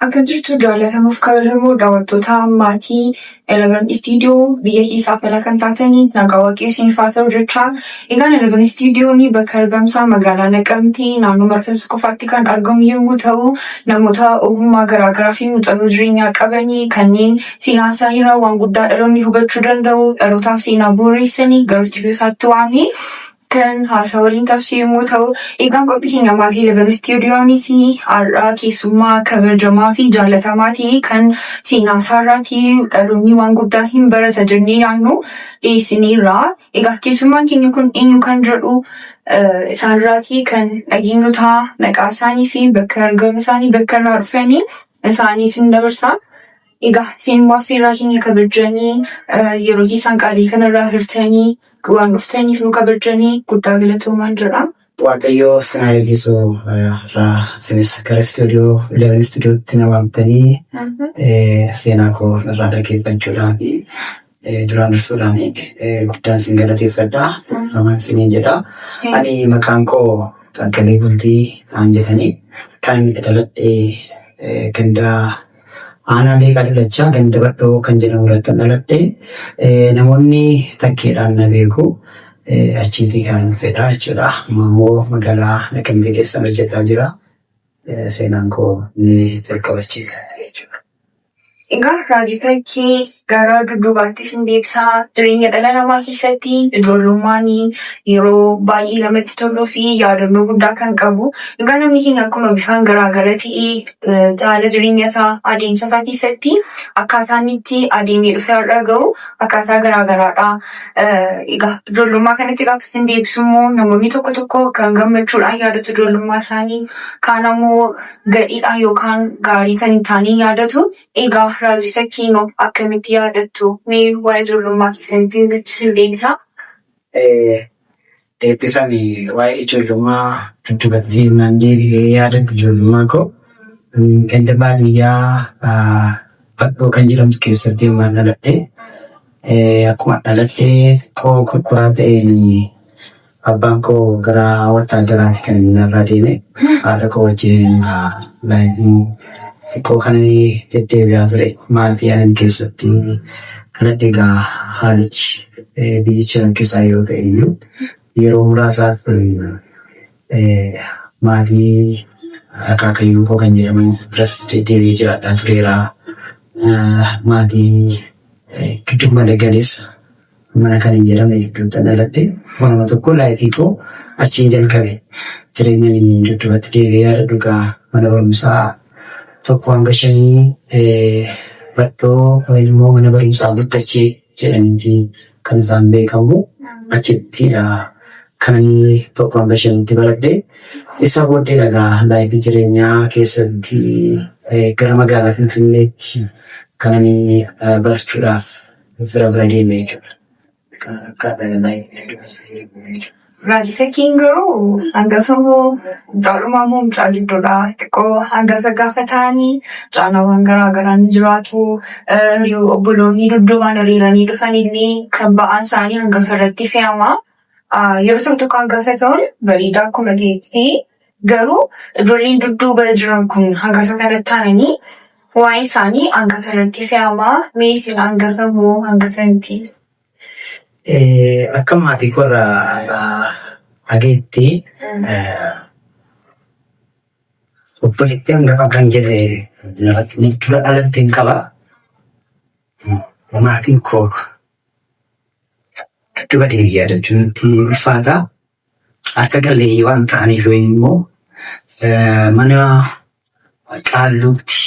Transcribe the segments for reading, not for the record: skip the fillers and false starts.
Akka jirtu jaallatamuuf kabajamoo daawwattoota maatii Eleven Studio biyya keessaa fala kan taatanii nagaa waaqii isiniif haa ta'u jechaa. Egaan Eleven Studio bakka argamsaa magaalaa Naqamtee naannoo marfata qofaatti kan argamu yommuu ta'u, namoota ogummaa garaagaraa fi muuxannoo jireenyaa qabanii kanneen seenaa isaaniirraa waan guddaa dhaloonni hubachuu danda'u, dhalootaaf seenaa bu'uureessanii gara istuudiyoo isaatti waamee kan haasaa waliin taasisu yommuu ta'u, egaan qophii keenya maatii Eleven Studiyoonis har'aa keessummaa kabajamaa fi jaallatamaa ta'e kan seenaa isaarraatii dhaloonni waan guddaa hin barata jennee yaadnu dhiyeessineerra. Egaa keessummaan keenya kun eenyu kan jedhu isaanirraatii kan dhageenyota maqaa isaanii fi bakka argama isaanii, bakka irraa dhufanii isaaniif hin dabarsa. Egaa isin immoo affeerraa keenya kabajanii yeroo keessan qaalii kanarraa hirtanii waan dhuftaniif nu kabajanii guddaa galatoomaan jedha. Waaqayyo sin haa eebbisu. Irraa isinis gara istuudiyoo Eleven Istuudiyootti na waamtanii seenaa koo irraa dhaggeeffachuudhaan fi duraan dursuudhaan guddaan sin galateeffadha. Eebbifamaan siniin jedha. Ani maqaan koo Taakkalee Bultii naan jedhanii, kan inni dhaladhe ganda aanaa Leeqaa Dullachaa ganda Badhoo kan jedhamu irratti kan dhaladhe. Namoonni Takkeedhaan na beeku. Achiitii kan fedha jechuudha. Amma immoo magaalaa Naqamtee keessan hojjedhaa jira. Seenaan koo ni jalqaba achiiti jechuudha. Egaa Raajii Takkee, gara dudduubaatti isin deebisaa. Jireenya dhala namaa keessatti ijoollummaan yeroo baay'ee namatti toluu fi yaadannoo guddaa kan qabu. Egaa namni keenya akkuma bifaan garaagara ta'e, haala jireenya isaa, adeemsa isaa keessatti akkaataa inni itti adeemee dhufee har'a gahu akkaataa garaagaraadha. Egaa ijoollummaa kanatti gaafa isin deebisu immoo namoonni tokko tokko kan gammachuudhaan yaadatu ijoollummaa isaanii, kaan ammoo gadhiidhaan yookaan gaarii kan hin taaneen yaadatu. Egaa Raajii Takkiinoo akkamitti yaadattu? Mee waa'ee ijoollummaa keessanitti isin deebisaa. Eebbifami. Waa'ee ijoollummaa dudduubatti naan deebi'ee yaadadhu, ijoollummaa koo ganda baadiyyaa Badhoo kan jedhamtu keessatti yommuu dhaladhe, akkuma dhaladhee xiqqoo kurkuraa ta'een abbaan koo gara wattaadaraatti kan inni narraa deeme. Haadha koo wajjin xiqqoo kan deddeebi'aa ture. Maatii anan keessatti dhaladhe egaa haalichi biyyicha rakkisaa yoo ta'e iyyuu, yeroo muraasaaf maatii akaakayyuu koo kan jedhaman biras deddeebi'ee jiraadhaa tureera. Maatii giddu galeessa mana kan hin jedhamne gidduutti dhaladhe. Manuma tokko life koo achiin jalqabe. Jireenya inni dudduubatti deebi'ee yaadadhu egaa mana barumsaa 1 hanga 5 Badhoo yookiin immoo mana barumsaa Guddachee jedhaniiti kan isaan beekamu. Achittidha kan inni 1 hanga 5tti baradhe. Isa booddee egaa life jireenyaa keessatti gara magaalaa Finfinneetti kan inni barachuudhaaf fira bira deeme jechuudha. Akkaataa life. Raajii Fakkiin garuu hangafa moo mucaadhumaa moo mucaa gidduudha? Xiqqoo hangafa gaafa ta'anii caalaawwan garaa garaa ni jiraatu. Obboloonni dudduubaan hiriiranii dhufan illee kan ba'aan isaanii hangafa irratti fe'ama. Yeroo tokko tokko hangafa ta'uun bareedaa akkuma ta'etti, garuu ijoolleen dudduuba jiran kun hangafa kanatti aananii waa'een isaanii hangafa irratti fe'ama. Mee isin hangafa moo hangafa miti? Akka maatii koorraa dhageetti, obboleettii hangafa kan jedhe dura dhalatte hin qaba. Maatiin koo dudduuba deebi'ee yaadachuun natti ulfaata. Harka qalleeyyii waan ta'aniif yookiin immoo mana qaalluutti,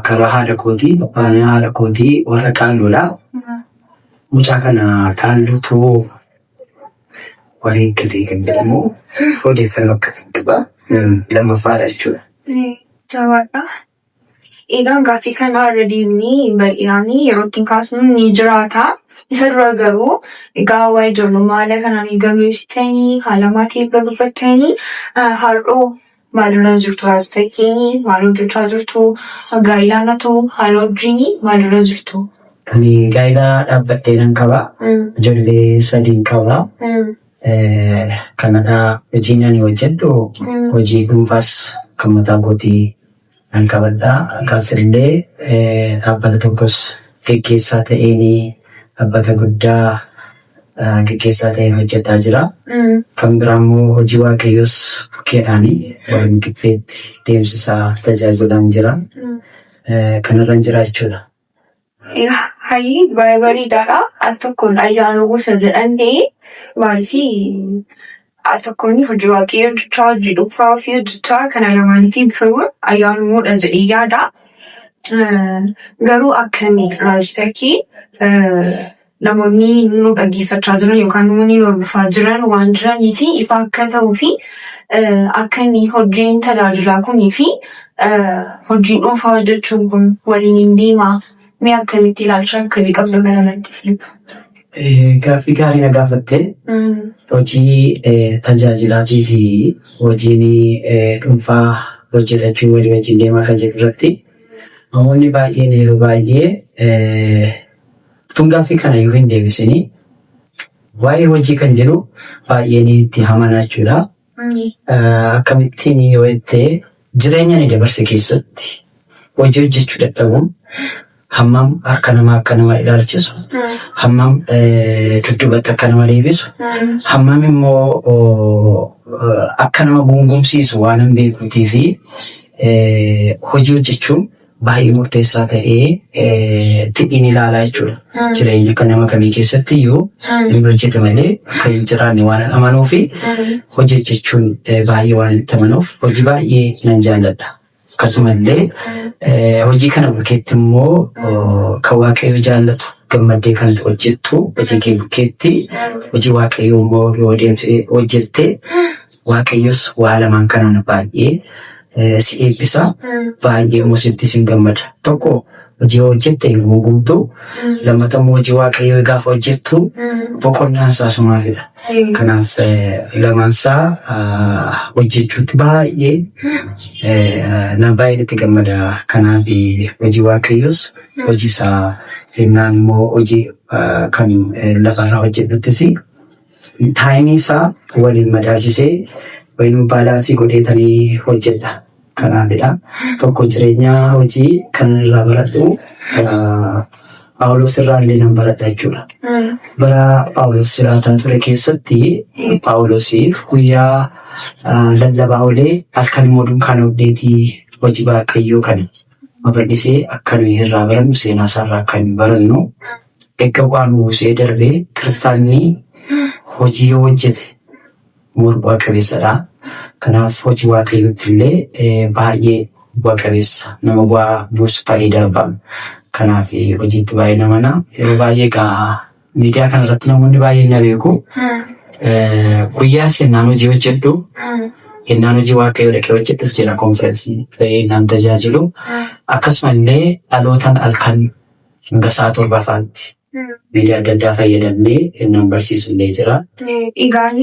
karaa haadha kootii, abbaan haadha kootii warra qaalluudha. Mucaa kana qaalluutu wareeggate kan jedhamu odeeffannoo akkasii qaba. Lammaffaadha jechuudha. Jabaadha. Egaa gaaffii kana irra deemnee bal'inaan yeroo ittiin kaasnu ni jiraata. Isa dura garuu egaa waa'ee ijoollummaa haala kanaan eegamuu ibsitanii, haala maatii erga dubbattanii, har'oo maalirra jirtu as fakkeenyi maal hojjechaa jirtu, gaa'ilaan haa ta'u haala wajjinii maalirra jirtu? Ani gaa'ela dhaabbadhee nan qaba. Ijoollee sadiin qaba. Kanadha hojiin ani hojjedhu, hojii dhuunfaas kan mataa kootii. Nan qabadha. Akkasillee dhaabbata tokkos geggeessaa ta'eenii dhaabbata guddaa geggeessaa ta'een hojjedhaa jira. Kan biraa immoo hojii Waaqayyoos bukkeedhaanii waliin qixxeetti deemsisaa tajaajilaan jira. Kanarran jira jechuudha. Hayii baay'ee bareedaadha. Al tokkoon ayyaana gosa jedhan ta'e maaliifi al tokkoon hojii waaqayyoo hojjechaa hojii dhuunfaa ofii hojjechaa kana lamaaniitiin firuun ayyaanumuudha jedhee yaada. Garuu akkamii raajii takkii namoonni nu dhaggeeffachaa jiran yookaan namoonni nu hordofaa jiran waan jiranii fi ifa akka ta'uu fi akkamii hojiin tajaajilaa kunii fi hojiin dhuunfaa hojjechuun kun waliin hin deemaa? Mee akkamitti ilaalcha akkamii qabda kanarratti? Gaaffii gaarii na gaafatte. Hojii tajaajilaatii fi hojiin dhuunfaa hojjetachuu walii wajjin deemaa kan jedhu irratti namoonni baay'een yeroo baay'ee utuun gaaffii kana iyyuu hin deebisinii waa'ee hojii kan jedhu baay'een itti amana jechuudha. Akkamittiin yoo jettee jireenya ani dabarse keessatti hojii hojjechuu dadhabuun hammam harka namaa akka nama ilaalchisu, hammam dudduubatti akka nama deebisu, hammam immoo akka nama guungumsiisu waan hin beekuutii fi hojii hojjechuun baay'ee murteessaa ta'ee ittiin ilaalaa jechuudha. Jireenya kan nama kamii keessatti iyyuu inni hojjete malee akka hin jiraanne waan amanuu fi hojii hojjechuun baay'ee waan itti amanuuf hojii baay'ee nan jaalladha. Akkasumallee hojii kana bukkeetti immoo kan Waaqayyo jaallatu gammaddee kan hojjettu hojii kee bukkeetti hojii Waaqayyoo immoo yoo deemte hojjette Waaqayyos waa lamaan kanaan baay'ee si eebbisa. Baay'ee immoo sitti sin gammada. Tokko hojii hojjette hin guungumtu. Lammata immoo hojii Waaqayyoo gaafa hojjettu boqonnaan isaa sumaafidha. Kanaaf lamaan isaa hojjechuutti baay'ee na baay'ee itti gammada. Kanaaf hojii Waaqayyoos hojii isaa innaan immoo hojii kan lafarraa hojjedhuttis time isaa waliin madaalchisee waliin balance godheetanii hojjedha. Kanaafidha. Tokko jireenya hojii kan irraa baradhu Phaawulos irraa illee nan baradha jechuudha. Bara Phaawulos jiraataa ture keessatti Phaawulosiif guyyaa lallabaa oolee halkan immoo dunkaana hodheetii hojii Waaqayyoo kana babal'isee akka nuyi irraa barannu seenaa isaarraa akka nuyi barannu erga bu'aa nu buusee darbee kiristaanni hojii yoo hojjete bu'aa qabeessadha. Kanaaf hojii Waaqayyootti illee baay'ee bu'a qabeessa nama bu'aa buusu ta'ee darba. Kanaaf hojiitti baay'ee namana. Yeroo baay'ee egaa miidiyaa kanarratti namoonni baay'een na beeku. Guyyaas yennaan hojii hojjedhu yennaan hojii Waaqayyoo dhaqee hojjedhus jira konferensii ta'ee naan tajaajilu. Akkasuma illee dhalootaan halkan hanga sa'a torbaffaatti miidiyaa adda addaa fayyadamnee yennaan barsiisu illee jira. Egaan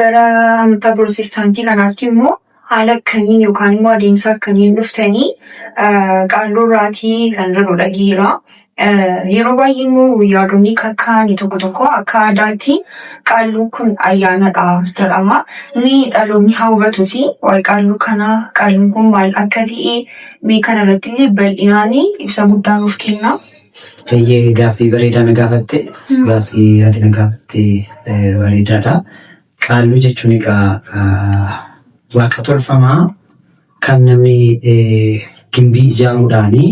gara amantaa pirootestaantii kanaatti immoo haala akkamiin yookaan immoo adeemsa akkamiin dhuftanii qaalluu irraatii kan jedhu dhageera. Yeroo baay'ee immoo yaadonni kakkaa'an tokko tokko akka aadaatti qaalluun kun ayyaanadha jedhama. Inni dhaloonni haa hubatuuti waa'ee qaalluu kanaa qaalluun kun maal akka ta'e mee kanarratti illee bal'inaan ibsa guddaa nuuf kenna. Eeyyee, gaaffii bareedaa na gaafatte. Gaaffii ati na gaafatte bareedaadha. Qaalluu jechuun egaa waaqa tolfamaa kan namni gimbii ijaaruudhaanii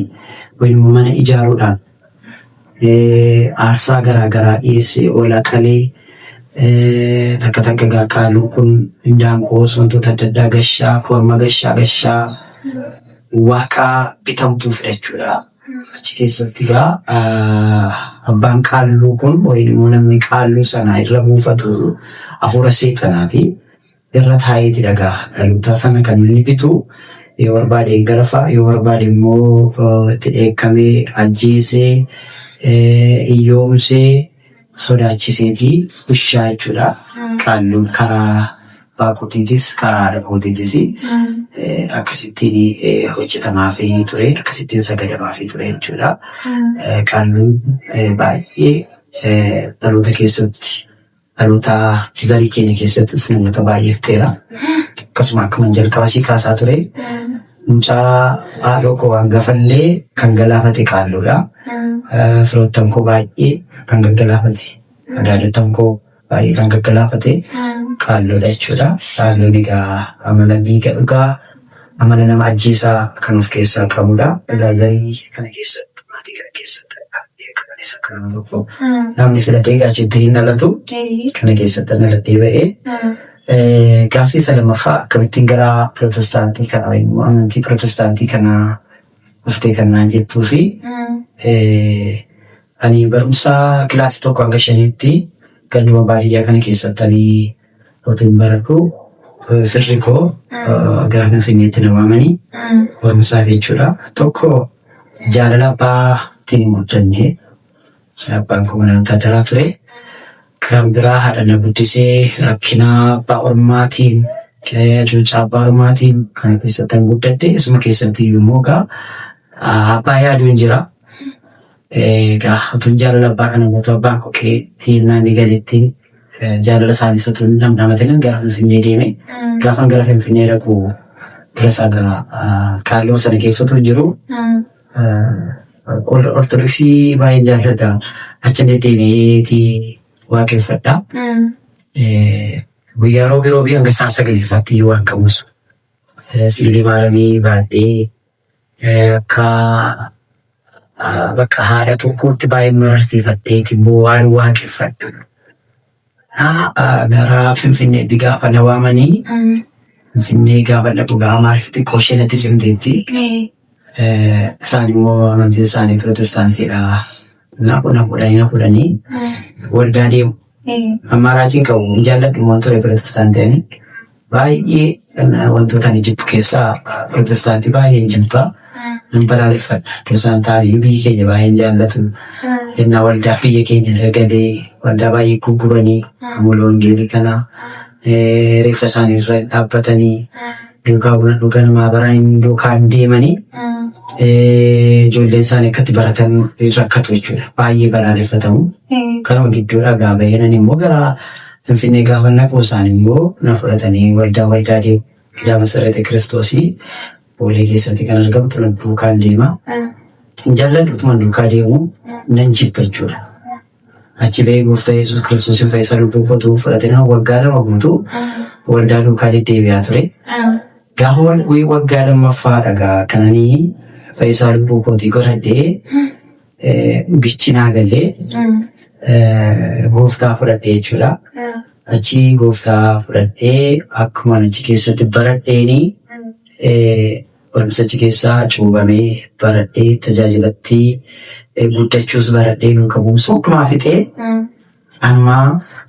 yookiin immoo mana ijaaruudhaan aarsaa garaa garaa dhiyeessee hoolaa qalee takka takka egaa qaalluun kun indaanqoos wantoota adda addaa gashaa korma gashaa gashaa waaqa bitamtuufidha jechuudha. Achi keessatti egaa abbaan qaalluu kun yookiin immoo namni qaalluu sana irra buufatu hafuura seexanaati. Irra taa'eeti dhagaa dhaloota sana kan inni bitu yoo barbaade hin garafa yoo barbaade immoo itti dheekkamee ajjeesee hiyyoomsee sodaachiseeti bushaa jechuudha. Qaalluun karaa baaqotiitis karaa haadha akkasittiin hojjetamaafii ture akkasittiin sagadamaafii ture jechuudha. Qaalluun baay'ee dhaloota keessatti dhaloota zarii keenya keessattis namoota baay'ee fixeera. Akkasuma akkuma jalqaba sii kaasaa ture. Mucaa haadhoo koo hangafallee kan galaafate qaalluudha. Firoottan koo baay'ee kan gaggalaafate. Adaadottan koo baay'ee kan gaggalaafate qaalluudha jechuudha. Qaalluun egaa amala dhiiga dhugaa, amala nama ajjeesaa kan of keessaa qabudha. Egaa garii kana keessatti maatii kana keessatti akka akka nama tokko namni filatee egaa achitti hin dhalatu. Kana keessatti dhaladhee ba'ee. Gaaffii isa lammaffaa akkamittiin gara pirootestaantii kana amantii pirootestaantii kana dhuftee kan naan jettuu fi ani barumsa kilaasii 1 hanga 5tti ganduma baadiyyaa kana keessatti ani otuun baradhu firri koo gara Finfinneetti na waamanii barumsaaf jechuudha. Tokko jaalala abbaatiin hin guddanne. Abbaan koo mana wattaadaraa ture. Kan biraa haadha na guddisee rakkina abbaa ormaatiin hacuuccaa abbaa ormaatiin kana keessatti kan guddadhe isuma keessatti immoo egaa abbaa yaaduun jira. Egaa utuun jaalala abbaa kana guutuu abbaan koo keetti naan galetti jaalala isaaniis utuun dhamdhamatin gara Finfinnee deeme. Gaafan gara Finfinnee dhaqu dura isaa gara kaalloo sana keessa utuu jiru Ortodoksii baay'een jaalladha. Achi deddeebi'eeti waaqeffadha. Guyyaa roobii roobii hanga sa'a 9ffaatti waan qabus si'ilii maaramii baadhee akka bakka haadha tokkootti baay'ee mararsiifadheeti waan waaqeffadhu. Gara Finfinneetti gaafa na waamanii Finfinnee gaafa dhaqu gaa Amaariffi xiqqoo ishee natti cimteetti. Isaan immoo amantiin isaanii pirootestaantiidha. Na fuudhanii na fuudhanii waldaa deemu. Ammaaraajiin qabu hin jaalladhu immoo ture pirootestaantii ani. Baay'ee wantoota ani jibbu keessaa pirootestaantii baay'een jibba. Nan balaaleffadha. Iddoo isaan taa'anii biyyi keenya baay'een jaallatu. Yennaa waldaa biyya keenya galee waldaa baay'ee guggubanii amala wangeelii kana reeffa isaanii irra dhaabbatanii duukaa buna dhugan maabaraan duukaan deemanii ijoolleen isaanii akkatti baratan rakkatu jechuudha. Baay'ee balaaleffatamu. Kanuma gidduudhaa gaa baheenan immoo gara Finfinnee gaafa naqu isaan immoo na fudhatanii waldaa waldaa deemu. Waldaa Masarata Kiristoosii Boolee keessatti kan argamtu na duukaan deema. Hin jaalladhu utuma duukaa deemu nan jibba jechuudha. Achi bahee gooftaa Yesuus Kiristoosiin fayyisaa lubbuu kootu fudhate nama waggaa 2 guutuu waldaa duukaa deddeebi'aa ture. Gaafa waggaa lammaffaa dhagaa kananii fayyisaa lubbuu kootii godhadhee dhugichi naa galee gooftaa fudhadhee jechuudha. Achi gooftaa fudhadhee akkuma achi keessatti baradheeni barumsa achi keessaa cuubamee baradhee tajaajilatti guddachuus baradhee duuka bu'umsa hundumaa fixee amma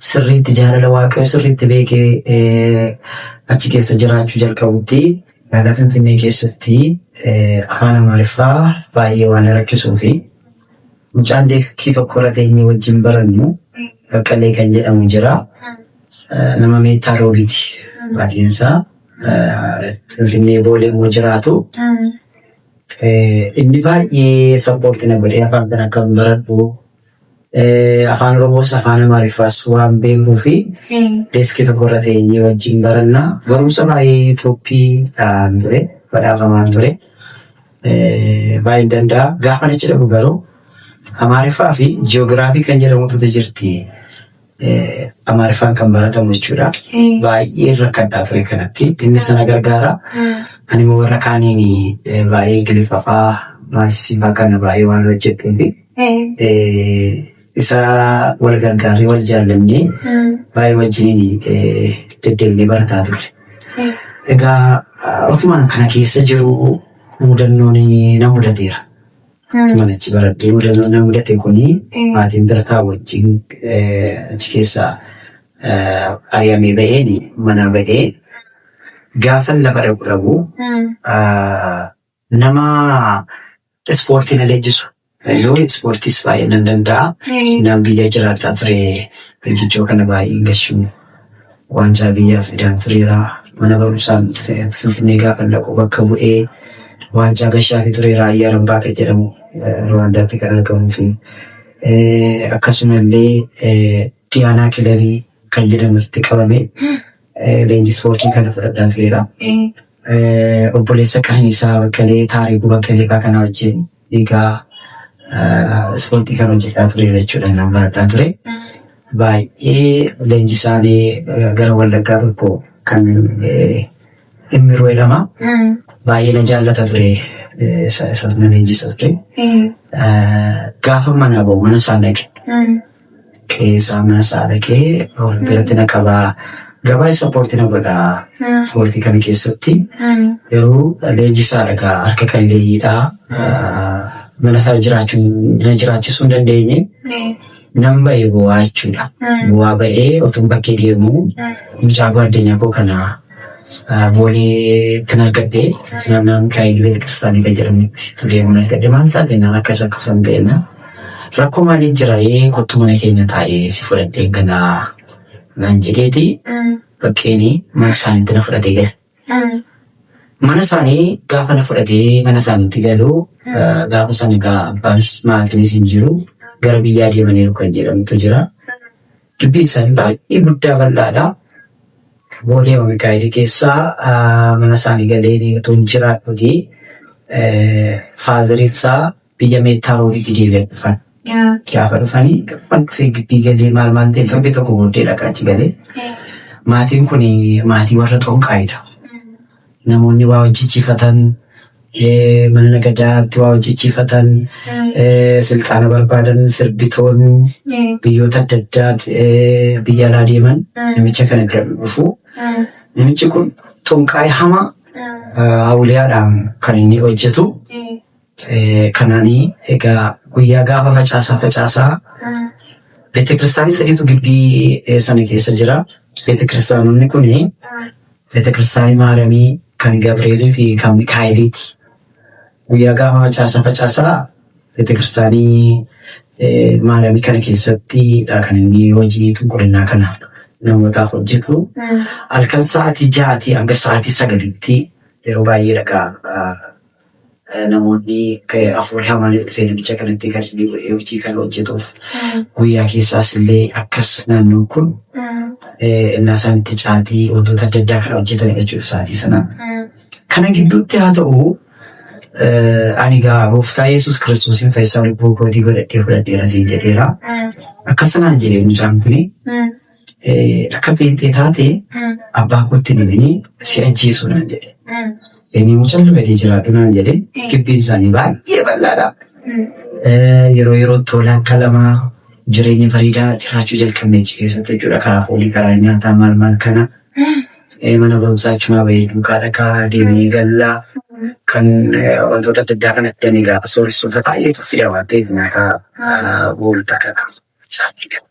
sirriitti jaalala waaqayyoo sirriitti beekee achi keessa jiraachuu jalqabutti magaalaa Finfinnee keessatti afaan Amaariffaa baay'ee waan rakkisuu fi mucaan deeskii tokko irra teenyee wajjin barannu Baqqalee kan jedhamu jira. Nama Meettaa Roobiiti. Maatiin isaa Finfinnee Boolee immoo jiraatu. Inni baay'ee sappoortii na godhee afaan kana akka baradhu afaan Oromoos afaan Amaariffaas waan beekuu fi deeskii tokko irra teenyee wajjin baranna. Barumsa baay'ee tooppii ta'an ture, badhaafamaan ture. Baay'een danda'a. Gaafa achi dhaqu garuu Amaariffaa fi ji'oogiraafii kan jedhamutu jirti. Amaariffaan kan baratamu jechuudha. Baay'ee rakkadhaa ture kanatti. Inni sana gargaara. Ani immoo warra kaaniin baay'ee Ingiliffa fa'aa maasii fa'aa kana baay'ee waan hojjedhuufi isa wal gargaarree wal jaallannee baay'ee wajjiniin deddeebinee barataa turre. Egaa otumaan kana keessa jiru mudannoon na mudateera. Otumaan achi baradhee mudannoon na mudate kuni maatiin bira taa'u wajjin achi keessaa ari'amee baheen mana bahee gaafan lafa dhaqu dhabu nama ispoortii na leenjisu. Yoo ispoortiis baay'ee nan danda'a. Naan biyya jiraadhaa ture fiigichoo kana baay'ee gashuu waancaa biyyaaf fidaan tureera. Mana barumsaan Finfinnee gaafa dhaqu bakka bu'ee waancaa gashaafii tureera. Ayyaar Ambaa kan jedhamu Ruwaandaatti kan argamuu fi akkasumallee Diyaanaa Kilabii kan jedhamutti qabame leenjii ispoortii kana fudhadhaa tureera. Obboleessa Qananiisaa Baqqalee, Taariikuu Baqqalee fa'aa kana wajjin egaa ispoortii kan hojjetaa ture jechuudha. Nan baradhaa ture. Baay'ee leenjisaan gara Wallaggaa tokko kan Immiruu jedhama. Baay'ee na jaallata ture. Isas na leenjisa ture. Gaafa manaa bahu mana isaa dhaqe. Qe'ee mana isaa dhaqee biratti na qabaa. Gabaa ispoortii na godhaa. Ispoortii kana keessatti garuu leenjisaadha gaa harka qalleeyyiidha. Mana isaa jiraachuu na jiraachisuu hin dandeenye. Nan ba'e bu'aa jechuudha. Bu'aa ba'ee otuun bakkee deemu mucaa gwaaddanyaa koo kana booleetti argadhe. Naannoo Mikaa'el Beetakiristaanii kan jedhamutti deemuun argadhe. Maal taate naan akkas akkasan ta'e rakkoo maalii jira kottu mana keenya taa'ee si fudhadhee galaa naan jedheeti baqqeenii mana isaaniitti na fudhatee gale. Mana isaanii gaafa na fudhatee mana isaaniitti galu gaafa sana egaa abbaanis maatiinis hin jiru gara biyyaa deemaniiru kan jedhamutu jira. Gibbiin isaanii baay'ee guddaa bal'aadha. Boolee Mikaa'elii keessaa mana isaanii galee utuu hin jiraadhuti faazariin isaa biyya Meettaa Roobiitti deebi'an dhufan. Gaafa dhufanii gaafan dhufee gibbii galee maal maal ta'e torbee tokko booddee dhaqa achi galee. Maatiin kun maatii warra xonqaayidha. Namoonni waa hojjechiifatan, mana nagadaatti waa hojjechiifatan, silxaana barbaadan, sirbitoonni biyyoota adda addaa biyya alaa deeman namicha kana bira dhufu. Namichi kun xonqaayii hamaa awuliyaadhaan kan inni hojjetu. Kanaanii egaa guyyaa gaafa facaasaa facaasaa beetekiristaanii sadiitu gibbii sana keessa jira. Beetekiristaanonni kun beetekiristaanii Maaramii, kan Gabreelii fi kan Mikaa'eliiti. Guyyaa gaafa facaasaa facaasaa beetekiristaanii Maaramii kana keessatti kan inni hojii qulqullinaa kana namootaaf hojjetu. Halkan sa'aatii 6 hanga sa'aatii 9tti yeroo baay'ee dhagaa namoonni hafuurri hamaan dhufee namicha kanatti kan inni godhee hojii kana hojjetuuf guyyaa keessaas illee akkas naannoon kun innaa isaan itti caatii wantoota adda addaa kan hojjetan jechuudha sa'aatii sana. Kana gidduutti haa ta'u ani egaa gooftaa Yesuus Kiristoosiin fayyisaa lubbuu kootii godhadhee fudhadheera siin jedheera. Akkasanaan jedhee mucaan kuni akka pheenxee taate abbaa kootti hin himinii si ajjeesu naan jedhe. Inni mucaan badii jiraadhu naan jedhe gibbiin isaanii baay'ee bal'aadha. Yeroo yerootti hoolaan kalamaa jireenya bareedaa jiraachuu jalqabne achi keessatti jechuudha. Karaa foolii karaa nyaataa maal maal kana mana barumsaa achumaa bahee duukaa dhaqaa deemee gallaa kan wantoota adda addaa kana fidanii gaafa sooressoota baay'eetu fida waan ta'eef nyaataa boolta kana caatii kan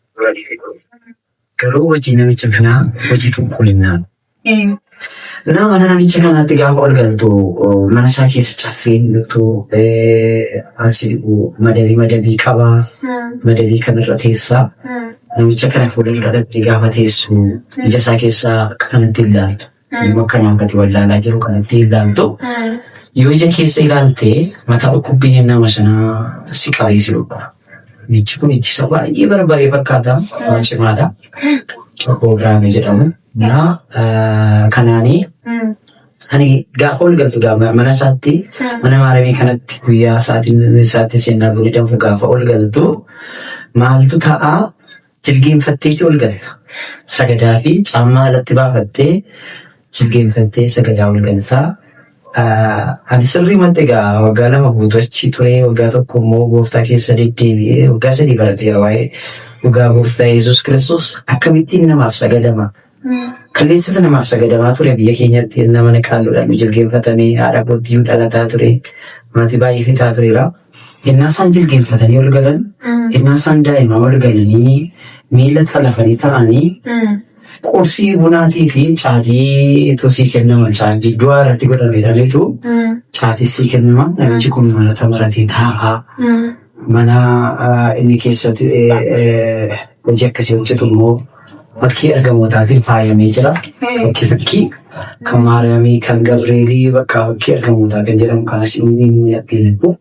garuu hojii namicha kanaa hojii qulqullinaa. Naa mana namicha kanaatti gaafa ol galtu mana isaa keessa caffeen dhuftu ansi dhiqu madabii madabii qaba. Madabii kanarra teessaa. Namicha kana fuuldura dhaqxee gaafa teessu ija isaa keessaa akka kanatti ilaaltu. Nama akkanaan gadi wallaalaa jiru kanatti ilaaltu. Yoo ija keessa ilaalte mataa dhukkubbiin nama sanaa si qabee si dhukkuba. Namichi kun iji isaa baay'ee barbaree fakkaata. Nama cimaadha. Obbo Biraanuu jedhamu. Na kanaanii ani gaafa ol galtu gaafa mana isaatti mana maaramii kanatti guyyaa sa'aatiin isaatti seenaa bunni danfu gaafa ol galtu maaltu ta'a jilgeenfatteeti ol galta. Sagadaa fi caammaa alatti baafattee jilgeenfattee sagadaa ol galta. Ani sirriimatti egaa waggaa 2 guutuu achi ture waggaa 1 immoo gooftaa keessa deddeebi'ee waggaa 3 baradheera waa'ee dhugaa gooftaa Yesuus Kiristoos akkamittiin namaaf sagadama. Kaleessas namaaf sagadamaa ture biyya keenyatti nama qaalluudhaan nu jilgeenfatamee haadha kootti iyyuu dhalataa ture maatii baay'ee fixaa tureera. Innaa isaan jilgeenfatanii ol galan innaa isaan daa'ima ol galanii miila xalafanii ta'anii Qursii bunaatii fi caatii sii kennama. Caatii du'aa irratti godhame jedhameetu caatii sii kennama. Namichi kun marata maratee taa'a. Mana inni keessatti hojii akkasii hojjetu immoo fakkii ergamootaatiin faayamee jira. Fakkii fakkii kan Maariyaamii, kan Gabreelii bakka fakkii ergamootaa kan jedhamu kanas inni ni argina.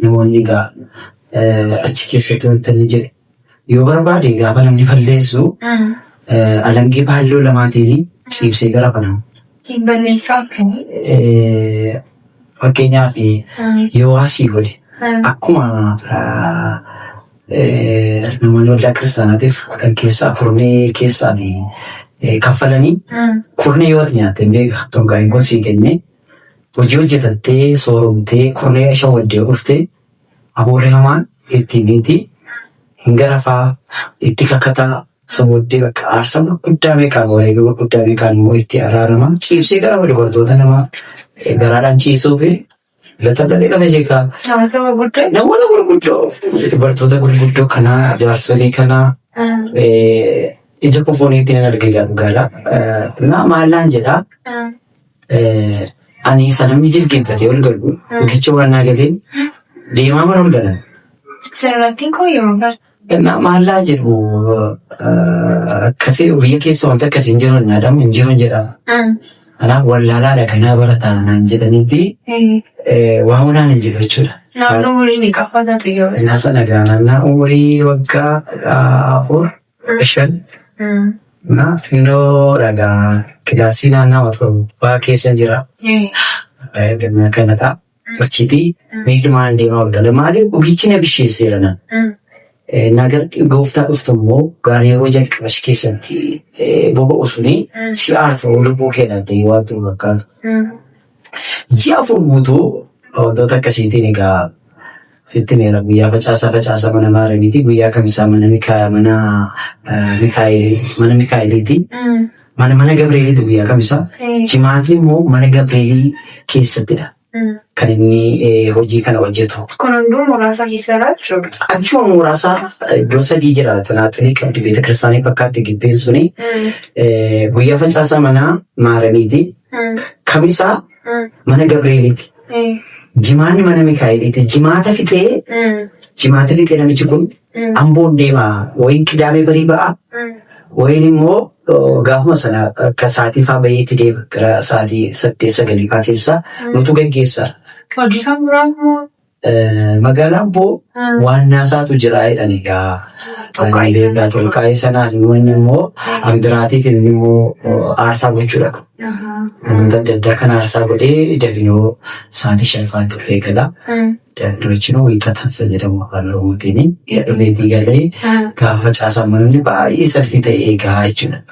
Namoonni egaa achi keessatti wanta inni jedhu yoo barbaade gaafa namni balleessu alangee baalloo lamaatiin ciibsee gara kana. Balleessaa akkamii? Fakkeenyaaf yoo asii godhe akkuma namoonni waldaa kiristaanaatiif 10 keessaa kurnee keessaati kaffalanii kurnee yoo ati nyaatte hin beeka xonqaayin kun sii kennee hojii hojjetattee sooromtee kurnee shawwaddee dhuftee hafuurri hamaan ittiin hiiti hin garafaa itti kakataa isa booddee bakka aarsaa gurguddaa meeqaan wareegama gurguddaa meeqaan immoo itti araarama ciibsee gara dubartoota nama garaadhaan ciisuu fi latallatee lafa ishee kaa Namoota gurguddoo. Namoota gurguddoo dubartoota gurguddoo kanaa jaarsolii kanaa ija kofooniitti nan arge dhugaadha. Na maallaan jedhaa ani isa namni jilgeenfatee ol galu riqicha waan naa galeen deemaa mana ol galan. Sirrattiin koo yeroo gara. Na maallaa jedhu akkasii biyya keessa wanti akkasii hin jiru hin jedhamu hin jiru hin jedhamu. Kanaaf wallaalaadha kanaa barataa naan jedhanitti waa hunaan hin jedhu jechuudha. Naannoo umurii meeqaffaa taatu yeroo sana? Innaa sana gaa naannaa umurii waggaa 4 5 na xinnoo dhagaa kilaasii naannaa torbaa keessa jira. Ganna kana ta'a. Achiitii miilumaan deemaa ol gala. Maaliif dhugichi na bisheesseera na. Na gara gooftaa dhuftu immoo gaarii yeroo jalqaba si keessatti boba'u suni si aarsa lubbuu kee ta'e waan ta'u fakkaatu. Ji'a 4 guutuu wantoota akkasiitiin egaa sitti meera guyyaa facaasaa facaasaa mana maaramiiti guyyaa kamisaa mana Mikaa mana Mikaa'el mana Mikaa'eliiti mana mana Gabreeliiti guyyaa kamisaa jimaatni immoo mana Gabreelii keessattidha kan inni hojii kana hojjetu. Kun hunduu mooraa keessa jechuudha. Achuma mooraasaa iddoo sadii jira xinaaxilii qabdi beeta kiristaanii fakkaatti gibbeen suni guyyaa facaasaa mana maaramiiti kamisaa mana Gabreeliiti. Jimaanni mana Mikaa'eliiti. Jimaata fixee jimaata fixee namichi kun Amboon deema wayin qidaamee barii ba'a wayin immoo gaafuma sana akka sa'aatii faa baheetti deema gara sa'aatii 8 9 faa keessa nutu gaggeessa. Hojii kan biraa immoo Magaalaa Amboo waan naasaatu jira jedhan egaa. Xonqaayii Xonqaayii sanaaf immoo inni immoo hambiraatiif inni immoo aarsaa gochuudha. Wantoota adda addaa kana aarsaa godhee dafinoo sa'aatii 5 faatti dhufee gala. Dafinoo wiixata isa jedhamu afaan Oromootiin dhufeetii galee gaafa facaasaa manni baay'ee salphii ta'e eegaa jechuudha.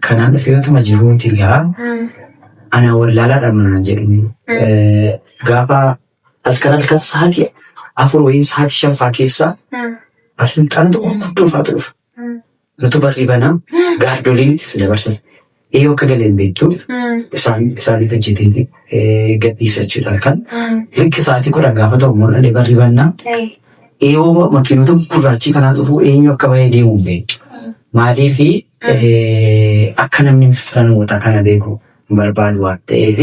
Kanaan dhufee otuma jiruuti egaa ana wallaalaadha manaan jedhu gaafa halkan halkan sa'aatii 4 wayiin sa'aatii 5 faa keessa asinxaanota gurguddoo faatu dhufa. Nutu barrii banaa gaardoliin itti si dabarsan. Eeyoo akka galeen beektu isaan isaaniif hojjeteeti gadhiisa jechuudha halkan. Likki sa'aatii 10 gaafa ta'u immoo dhalee barrii bannaa. Eeyoo makiinota gurraachii kanaa dhufu eenyu akka bahee deemu hin beektu. Maaliifi akka namni mistira namoota kana beeku hin barbaadu waan ta'eef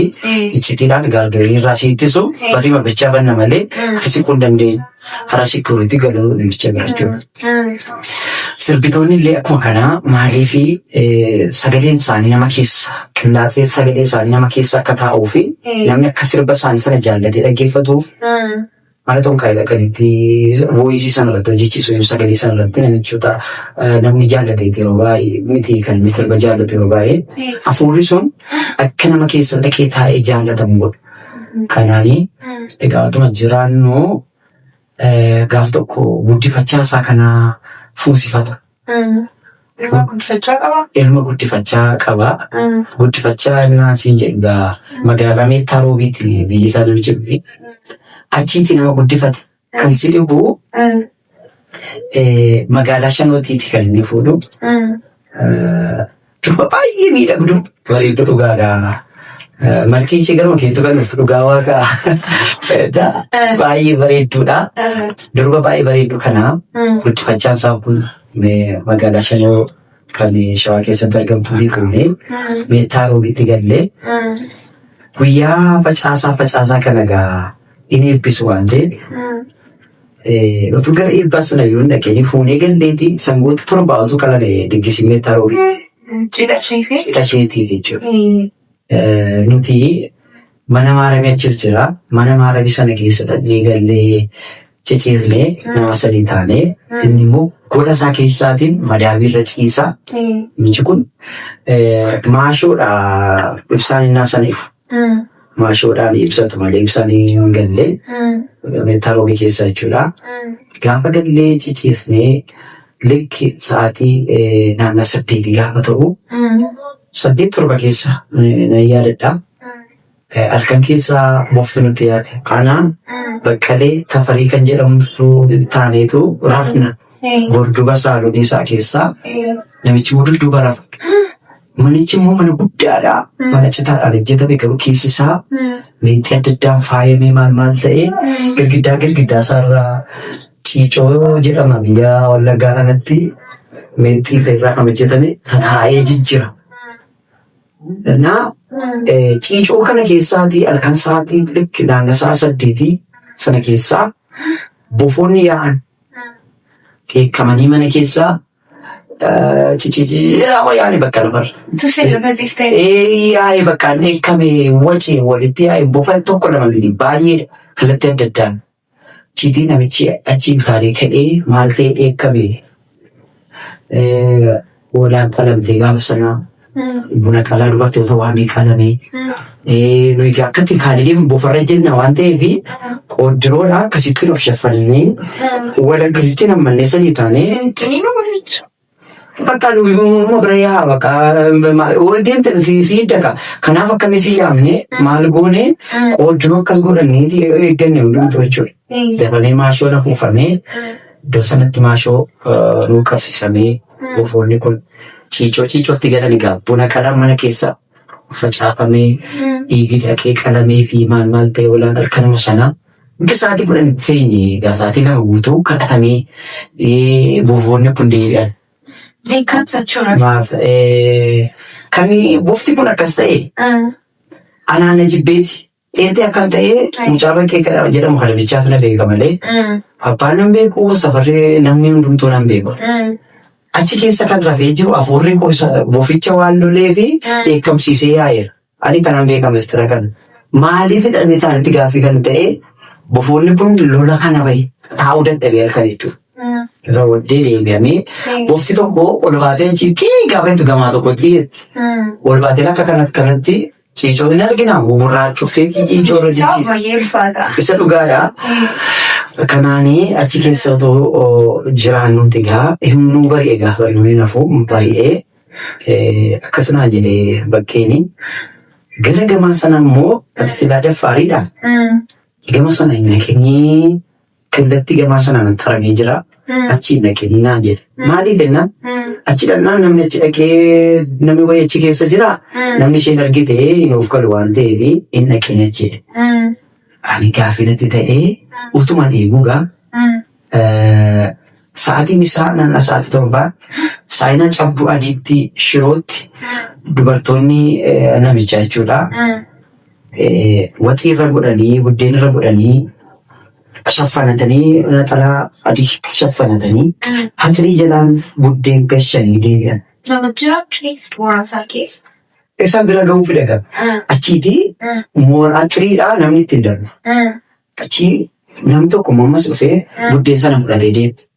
iccitiidhaan gaardolii irraa si ittisu barrii bichaa banna malee ati siquu hin dandeenyu. Karaa sikiuritii galuu namicha bira jechuudha. Sirbitoonni illee akkuma kanaa maaliif sagaleen isaanii nama keessa qillaaxeen sagalee isaanii nama keessa akka taa'uu fi namni akka sirba isaanii sana jaallatee dhaggeeffatuuf mana xonqaayii dhaqanitti voice sana irratti hojjechiisu sagalee sana irratti namichoota namni jaallateeti yeroo baay'ee miti kan inni sirba jaallatu yeroo baay'ee hafuurri sun akka nama keessa dhaqee taa'ee jaallatamu godha. Kanaanii egaa otuma jiraannu gaaf tokko guddifachaa isaa kana fuusifata. Ilma guddifachaa qaba. Ilma guddifachaa qaba. Guddifachaa innaa siin jedhu egaa magaalaa Meettaa Roobiiti biyyi isaa namichi dhufe. Achiiti nama guddifate. Kan si dhibu magaalaa Shanootiiti kan inni fuudhu. Durba baay'ee miidhagdu bareeddu dhugaadha. Malkiin ishee garuma keetu kan dhuftu dhugaa waaqa. Baay'ee bareedduudha. Durba baay'ee bareeddu kana guddifachaan isaa kun magaalaa Shanoo kan Shawaa keessatti argamtu fi fuunee Meettaa Roobitti gallee guyyaa facaasaa facaasaa kana gaa in eebbisu waan ta'eef utuu gara eebbaa sana yoo hin dhaqeen fuunee galleeti sangoota torba osoo qalame diggisii Meettaa Roobitti. Cidha isheefi. Cidha isheetiif jechuudha. Nuti mana maaramii achis jira. Mana maaramii sana keessa dhaqnee gallee Ciciisnee nama sadii taanee inni immoo gola isaa keessaatiin madaabii irra ciisa. Namichi kun maashoodha ibsaan innaa saniif. Maashoodhaan ibsatu malee ibsaan hin galle. Taroobii keessa jechuudha. Gaafa gallee ciciisnee likki sa'aatii naannoo 8 gaafa ta'u 8 7 keessa nan yaadadha. Halkan keessaa bofti nutti yaade. Ana Baqqalee Tafarii kan jedhamtu taaneetu rafna. Borduba saalonii isaa keessaa namichi immoo dudduuba rafa. Manichi immoo mana guddaadha. Mana citaadhaan hojjetame garuu keessi isaa meexxii adda addaan faayamee maal maal ta'ee girgiddaa girgiddaa isaarraa ciicoo jedhama biyya Wallaggaa kanatti meexxii irraa kan hojjetame tataa'ee jijjira. Naa ciicoo kana keessaatii halkan sa'aatii likki naannoo sa'a 8 sana keessaa bofoonni yaa'an dheekkamanii mana keessaa cicciiraa yaa'anii bakka lafarra. Tusee lafa ciistee. Ee yaa'ee bakka dheekkame wacee walitti yaa'e bofa tokko lama miti baay'eedha kallattii adda addaan. Achiitii namichi achii utaalee ka'ee maal ta'e dheekkame hoolaan qalamtee gaafa sana buna qalaa dubartoota waamee qalamee nuyi akkatti kaanii deemu bofarra jenna waan ta'eef qooddiroodha akkasittiin of shaffannee wal akkasittiin hammannee sadii taanee Ciniinuu boficha. Bakka nuyi bira yaa bakka deemte si hiddaka. Kanaaf akka inni si yaamne maal goone qooddiroo akkas godhanneeti eegganne hundumtuu jechuudha. Dabalee maashoon afuufamee iddoo sanatti maashoo nuu qabsiifamee bofoonni kun ciicoo ciicootti galan egaa buna qalaa mana keessa facaafamee dhiigi dhaqee qalamee fi maal maal ta'e olaan halkanuma sanaa. Hanga sa'aatii 10 teenye egaa sa'aatii 2 guutuu kadhatamee bofoonni kun deebi'an. Dheekkamsa jechuudha. Maaf kan bofti kun akkas ta'e anaan na jibbeeti. Dheertee akkan ta'e mucaa bakkee jedhamu kana bichaas na beeka malee abbaan nan beeku safarri namni hundumtuu nan beeku. Achi keessa kan rafee jiru hafuurri koo isa boficha waan lolee fi dheekkamsiisee yaa'eera. Ani kanan beeka mistira kana. Maaliif hidhamee isaanitti gaaffii kan ta'e bofoonni kun lola kana bahe taa'uu dadhabee halkan jechuudha. Isa booddee deebi'amee bofti tokko ol baatee achi xii gaafa jettu gamaa tokkotti jetti. Ol baatee akka kanatti kanatti ciicoo hin argina gurraachuftee ciicoo irra Isaa jijjiirti. baay'ee ulfaata. Isa dhugaadha. Kanaanii achi keessa otoo jiraannuti egaa himnuu bari'e gaafa bari'uun hafu bari'ee Akkas naa jedhe bakkeeni. Gara gamaa sana immoo ati silaa daffaariidha. Gama sana hin dhaqinii kallattii gamaa sanaan taramee jira. Achi hin dhaqinii naan jedhe. Maaliif jennaan achi dhaqnaan namni achi dhaqee namni wayii achi keessa jira. Namni isheen argite hin of galu waan ta'eef hin dhaqin achi jedhe. Ani gaaffii natti ta'ee utuman eeguugaa Sa'aatiin isaa naannoo sa'aatii 7 saayinaa cabbu adiitti shirootti dubartoonni namichaa jechuudha. Waxii irra godhanii buddeen irra godhanii shaffanatanii naxalaa adii shaffanatanii hatirii jalaan buddeen gashanii deebi'an. Nama jiraachuu keessa mooraa isaa keessa. Isaan bira ga'uu fida qaba. Achiitii mooraa xiriidhaa namni ittiin darbu. Achii namni tokko immoo ammas dhufee buddeen sana fudhatee deema.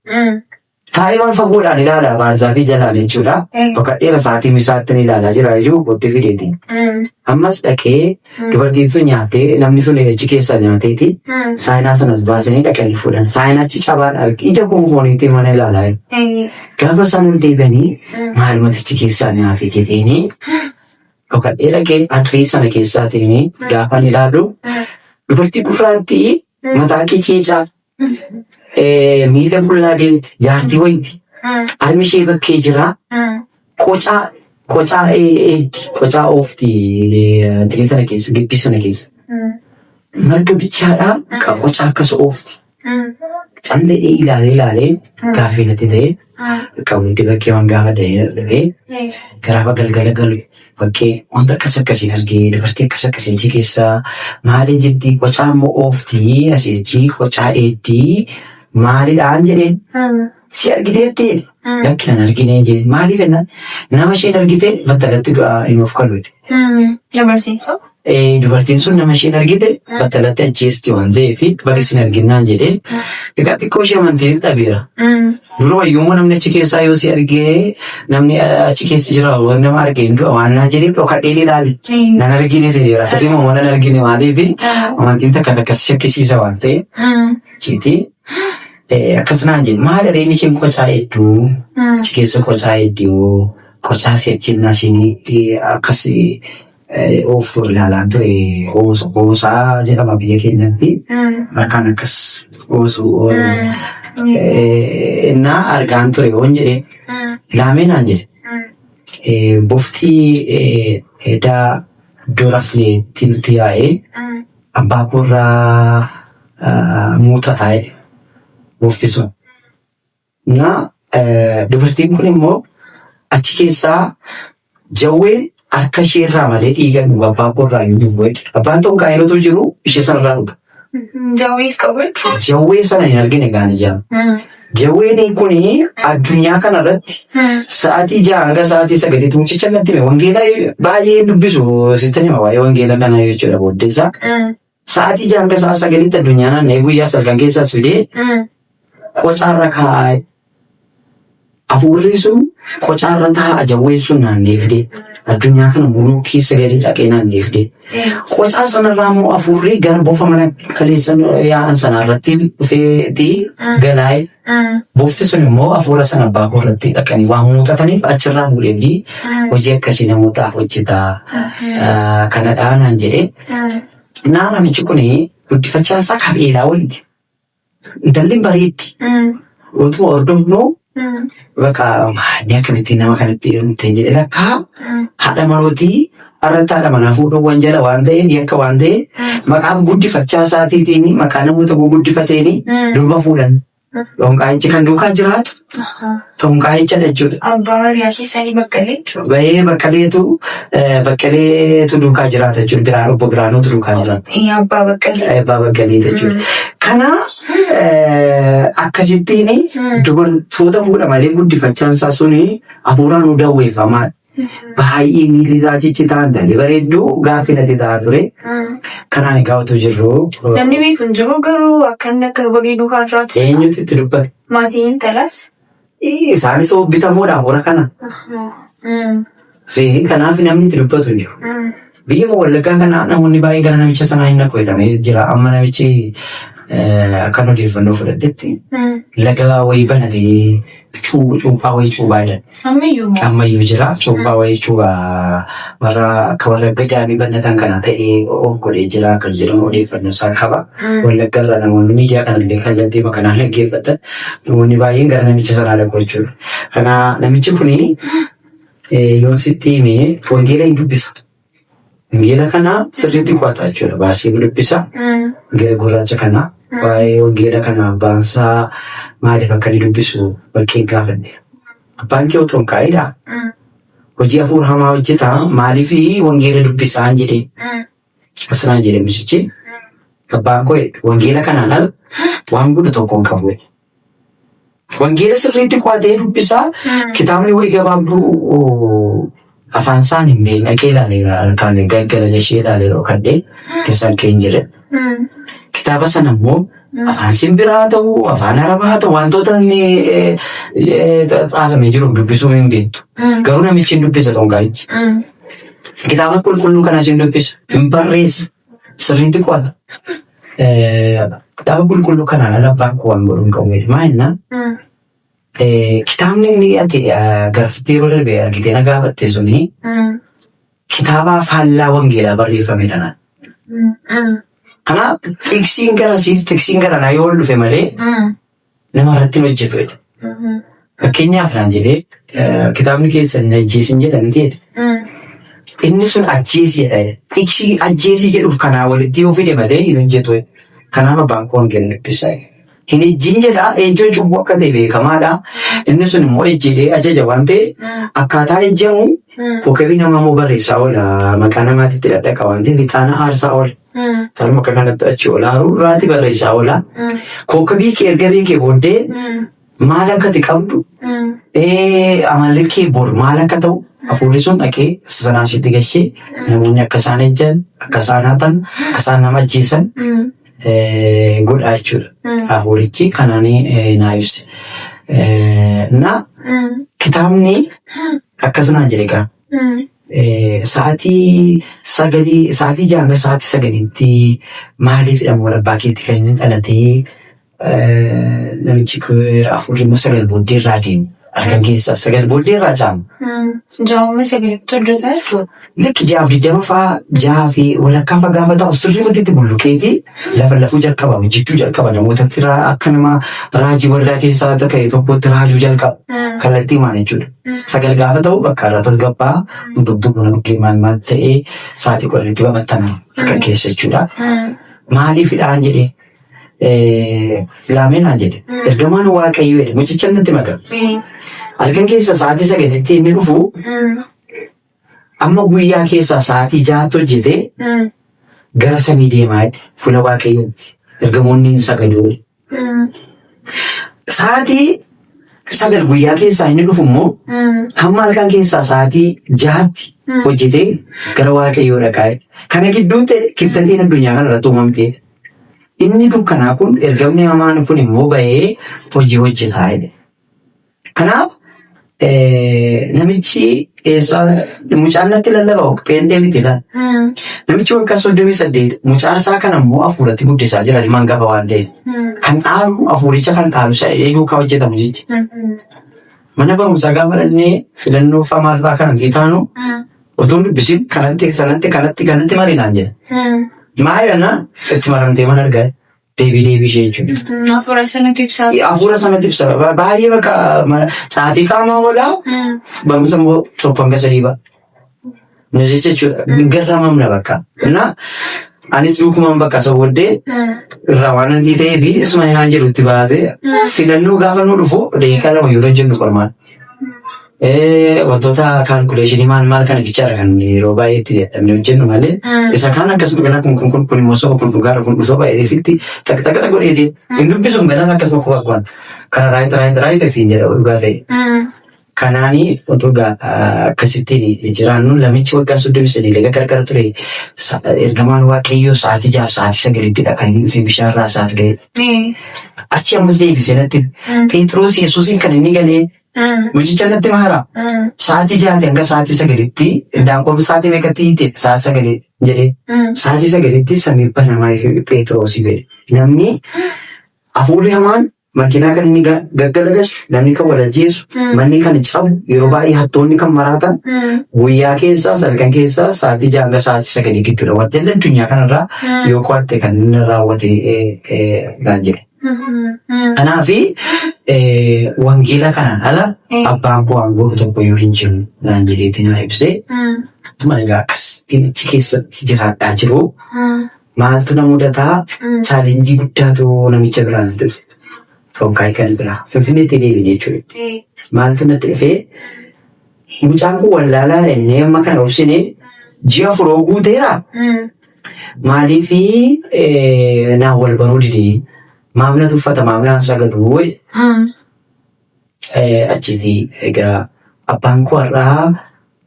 Taa'ee waan fagoodhaan ilaala baarzaafii jalaan jechuudha. Dhokadheera sa'aatii misaatti ni ilaalaa jira jechuun booddee fideeti. Ammas dhaqee dubartiin sun nyaattee namni sun achi keessaa nyaateeti saayinaa sanas baasanii dhaqanii fuudhan. Saayinaachi cabaan arge ija koo fooniitti mana ilaalaa jiru. Gaafa isaan ol deebi'anii maalumatti achi keessaa nyaate jedheenii dhokadhee dhaqee atirii sana keessaatiin gaafan ilaalu dubartii gurraattii mataa qiciicaa miila qullaa deemti jaartii wayiiti. Harmi ishee bakkee jira. Qocaa qocaa eegdi qocaa oofti atirii sana keessa gibbii sana keessa. Marga bichaadhaa qocaa akkas oofti. Callee ilaalee ilaalee gaaffii natti ta'e qabuutti bakkee waan gaafa ta'e dhufee gaafa galgala galu bakkee wanta akkas akkasii argee dubartii akkas akkasii achi keessaa maali jetti qocaa immoo ooftii asii achi qocaa eeddii maalidhaan jedheen. Si argiteetti jedhe. Lakki nan argine jedhe. Maaliif jennaan nama isheen argite battalatti du'a hin of kalu jedhe. Dubartiin sun? Dubartiin sun nama isheen argite battalatti ajjeesti waan ta'eef baga isin arginnaan jedhee. Egaa xiqqoo ishee amantiin dhabeera. Duruma iyyuu namni achi keessaa yoo si argee namni achi keessa jira waan nama arge hin du'a waan naan jedhee dhokadheen ilaale. Nan argine seera. Sirrii moo nan argine maaliif amantiin takka takka si shakkisiisa waan ta'eef. Achiiti akkas naan jedhe maal reen isheen qocaa hedduu achi keessa qocaa hedduu qocaa si'achi isheen akkas ooftuu ilaalaan ture oosaa jedhama biyya keenyatti harkaan akkas oosu innaa argaan ture yoon jedhe laamee naan jedhe bofti edaa iddoo rafneetti nutti yaa'ee abbaa koorraa muuxataa jedhe bofti sun. Na dubartiin kun immoo achi keessaa jawween harka ishee irraa malee dhiiga dhugu abbaa koo irraa hin dhugu. Abbaan tokko yeroo jiru ishee sanarraa dhuga. Jawwees qabu jechuudha. Jawwee sana hin argine gaan ijaan. Jawween kun addunyaa kana irratti sa'aatii 6 hanga sa'aatii 9tti mucicha natti hime wangeela baay'ee dubbisu sitti hima waa'ee wangeela kana jechuudha booddeessaa. Sa'aatii 6 hanga sa'a 9tti addunyaa naanna'ee guyyaa salgan keessaas fidee qocaarra kaa'aa. Hafuurri sun qocaarra taa'a jawween sun naanna'ee fidee addunyaa kana muluu keessa gadi dhaqee naanna'ee fidee. Qocaa sanarraa immoo hafuurri gara bofa mana kaleessa yaa'an sanarratti dhufeetii galaa'e. Bofti sun immoo hafuura sana abbaa koo irratti dhaqanii waan muuxataniif achirraa fuudheetii hojii akkasii namootaaf hojjeta. Kanadhaa naan jedhee. Naa namichi kun guddifachaan isaa kabeelaa wayiiti. Intalli bareeddi. Utuma hordofnu bakka maalli akkamittiin nama kanatti heerumte jedhe lakkaa haadha manootii irratti haadha manaa fuudhuuwwan jala waan ta'eef yakka waan ta'eef maqaa guddifachaa isaatiitiin maqaa namoota guguddifateen durba fuudhan. Xonqaayichi kan duukaa jiraatu xonqaayichadha jechuudha. Abbaa hiriyaa keessanii Baqqalee jechuudha. Bahee Baqqaleetu Baqqaleetu duukaa jiraata jechuudha. Biraan obbo Biraanuutu duukaa jiraata. Abbaa Baqqalee. Abbaa Baqqaleeti jechuudha. Kana akkasittiin dubartoota fuudha malee guddifachaan isaa suni hafuuraan nu dawweeffamaa. Baay'ee miilli isaa ciccitaa intalli bareedduu gaaffii natti ta'aa ture. Kanaan egaa utuu jirru. Namni beeku hin jiru garuu akka inni akka walii duukaa jiraatu. Eenyutu itti dubbate? Maatiin intalaas. Isaanis bitamoodha hafuura kana. Kanaaf namni itti dubbatu hin jiru. Biyya Wallaggaa kana namoonni baay'een gara namicha sanaa hin dhaqu jedhamee jira. Amma namichi akkan odeeffannoo fudhadhetti laga wayii banatee cuuphaa wayii cuuphaa jedhan. Ammayyuu moo? Ammayyuu jira. Cuuphaa wayii cuuphaa warra akka warra gadaamii banatan kana ta'ee of godhee jira kan jedhamu odeeffannoo isaa qaba. Wallagga irraa namoonni miidiyaa kanallee kallattii kanaan dhaggeeffatan namoonni baay'een gara namicha sanaa dhaqu jechuudha. Kana namichi kuni yoon sitti hime wangeela hin dubbisa. Wangeela kana sirriitti qo'ata jechuudha. Baasee ni dubbisa. Wangeela gurraacha kana waa'ee wangeela kana abbaan maaliif akka inni dubbisu bakkee gaafanne. Abbaan kee otoo hin kaa'idha. Hojii hafuura hamaa hojjeta maaliif wangeela dubbisaan jedhee. Akkas naan jedhe misichi. Abbaan koo wangeela kanaan ala waan godhu tokko hin qabu. Wangeela sirriitti qo'atee dubbisaa kitaabni wayii gabaabduu afaan isaan hin beekne dhaqee ilaaleera harkaan gaggaralashee ilaaleera kadhee keessaan kee hin jedhe. Kitaaba sana immoo afaan simbiraa haa ta'u afaan arabaa haa ta'u wantoota inni xaafamee jiru dubbisuu hin beektu. Garuu namichi hin dubbisa xongaayichi. Kitaaba qulqulluu kanas hin dubbisa hin barreessa sirriitti qo'ata. Kitaaba qulqulluu kanaan ala abbaan koo waan godhu hin qabu jedhe. Maa jennaan kitaabni inni ati garasitti yeroo darbe argitee na gaafatte suni kitaaba faallaa wangeelaa barreeffamedha naan. Kanaaf tiksiin garasiif tiksiin garanaa yoo ol dhufe malee nama irratti hin hojjetu jedhe. Fakkeenyaaf naan jedhee kitaabni keessan hin ajjeesin jedha miti jedhe. Inni sun ajjeesi jedha. Tiksii ajjeesi jedhuuf kanaa walitti yoo fide malee hin hojjetu. Kanaaf abbaan koo wangeela dubbisa. Hin ejjiin jedha ejjoon cubbuu akka ta'e beekamaadha. Inni sun immoo ejjedhee ajaja waan ta'e akkaataa ejjamu kokabii namaa immoo barreessaa oola maqaa namaatitti dhadhaqa waan ta'eef ixaana aarsaa oola. Talma akka kanatti achi olaaru irraati barreessaa oola. Kokabii kee erga beekee booddee Maal akka ati qabdu amalli kee bor maal akka ta'u hafuurri sun dhaqee sanaan sitti gashee namoonni akka isaan ejjan, akka isaan hatan, akka isaan nama ajjeesan godha jechuudha. Hafuurichi kanaan naa ibse. Na kitaabni akkas naan jedhe egaa. Sa'aatii sagalii sa'aatii ja'a hanga sa'aatii sagaliitti maaliif hidhamu abbaa keetti kan inni dhalatee namichi hafuurri immoo 9 booddee irraa deemu. Halkan keessaa 9 booddee irraa caamu. Jaa'uma sagalitti hojjeta jechuudha. Lakki 6:20 fa'aa 6:30 fa'aa gaafa ta'u sirriimatti itti bulluqeeti lafa lafuu jalqaba hojjechuu jalqaba namootatti akka nama raajii waldaa keessaa ta'e tokkotti raajuu jalqaba. Kallattii maal jechuudha. 9 gaafa ta'u bakka irraa tasgabbaa hundumtuu buna dhugee maal maal ta'ee sa'aatii 10tti babattana halkan keessa jechuudha. Maaliifidhaan jedhee Ilaamee naan jedhe. Ergamaan Waaqayyoo jedhe mucicha natti maqame. Halkan keessa sa'aatii 9tti inni dhufu amma guyyaa keessaa sa'aatii 6tti hojjetee gara samii deemaa jedhe fuula Waaqayyootti. Ergamoonni hin sagaduu. Sa'aatii 9 guyyaa keessaa inni dhufu immoo hamma halkan keessaa sa'aatii 6tti hojjetee gara Waaqayyoo dhaqaa jedhe. Kana gidduutti kiftatiin addunyaa kana irratti uumamtee. Inni dukkanaa kun ergamni hamaan kun immoo ba'ee hojii hojjetaa jedhe. Kanaaf namichi eessaa mucaan natti lallaba pheenxee miti laal. Namichi waggaa 38 mucaa isaa kana immoo hafuuratti guddisaa jira ilma hangafa waan ta'eef. Kan dhaalu hafuuricha kan dhaalu isa duukaa hojjetamu jechi. Mana barumsaa gaafa dhannee filannoo fa'aa maal fa'aa kan taanu utuu hin dubbisin kanatti sanatti kanatti kanatti marii naan jedha. Maal jedhana itti maramtee mana argaa deebii deebii ishee jechuudha. Hafuura sanatu ibsaa. Hafuura sanatti ibsa baay'ee bakka caatii qaamaa oolaa barumsa immoo 1 hanga 3 ba'a. Nasi jechuudha garramamna bakka. Na anis duukumaan bakka isa booddee irraa waan hantii ta'ee fi isuma naan jedhu itti baasee filannoo gaafa nu dhufu daqiiqaa 2 yeroo jennu qormaan. Wantoota kaalkuleeshinii maal maal kana bichaadha kan yeroo baay'ee itti dadhabnee hojjennu malee isa kaan akkasuma ganaa kun kun kun kun immoo soba kun dhugaadha kun soba jedhee sitti takka takka godhee hin dubbisu ganaan akkasuma kuba kuban kana right right right siin jedha dhugaa ta'e. Kanaanii utuu akkasittiin jiraannu namichi waggaa 33 laga qarqara ture ergamaan Waaqayyoo sa'aatii 6 sa'aatii 9ttidha kan inni dhufee bishaan raasaa ture. Achi ammas deebisee natti Phexros Yesuusiin kan inni galee mucicha natti maara. Sa'aatii 6 hanga sa'aatii 9tti daanqoon sa'aatii meeqatti hiite sa'aa 9 jedhee sa'aatii 9tti samii banamaa Phexroosii jedhe. Namni hafuurri hamaan makiinaa kan inni gaggalagalchu, namni kan wal ajjeesu, manni kan cabu, yeroo baay'ee hattoonni kan maraatan guyyaa keessaa halkan keessaa sa'aatii 6 hanga sa'aatii 9 gidduudha. Wanti addunyaa kanarraa yoo qo'atte kan inni raawwate naan jedhe. Kanaafi wangeela kanaan ala abbaan koo waan godhu tokko iyyuu hin jiru naan jedheeti naa ibsee. Tuma egaa akkasitti achi keessatti jiraadhaa jiru. Maaltu na mudataa? Challenge guddaatu namicha biraa natti dhufe. Xonkaayii kan biraa. Finfinneetti deebine jechuudha. Maaltu natti dhufee? Mucaan kun wallaalaa jennee amma kana obsine ji'a afuroo guuteera. Maaliif naan wal baruu didee? Maaf na tuffata? Maaf naan sagadu? Achiiti egaa abbaan koo har'aa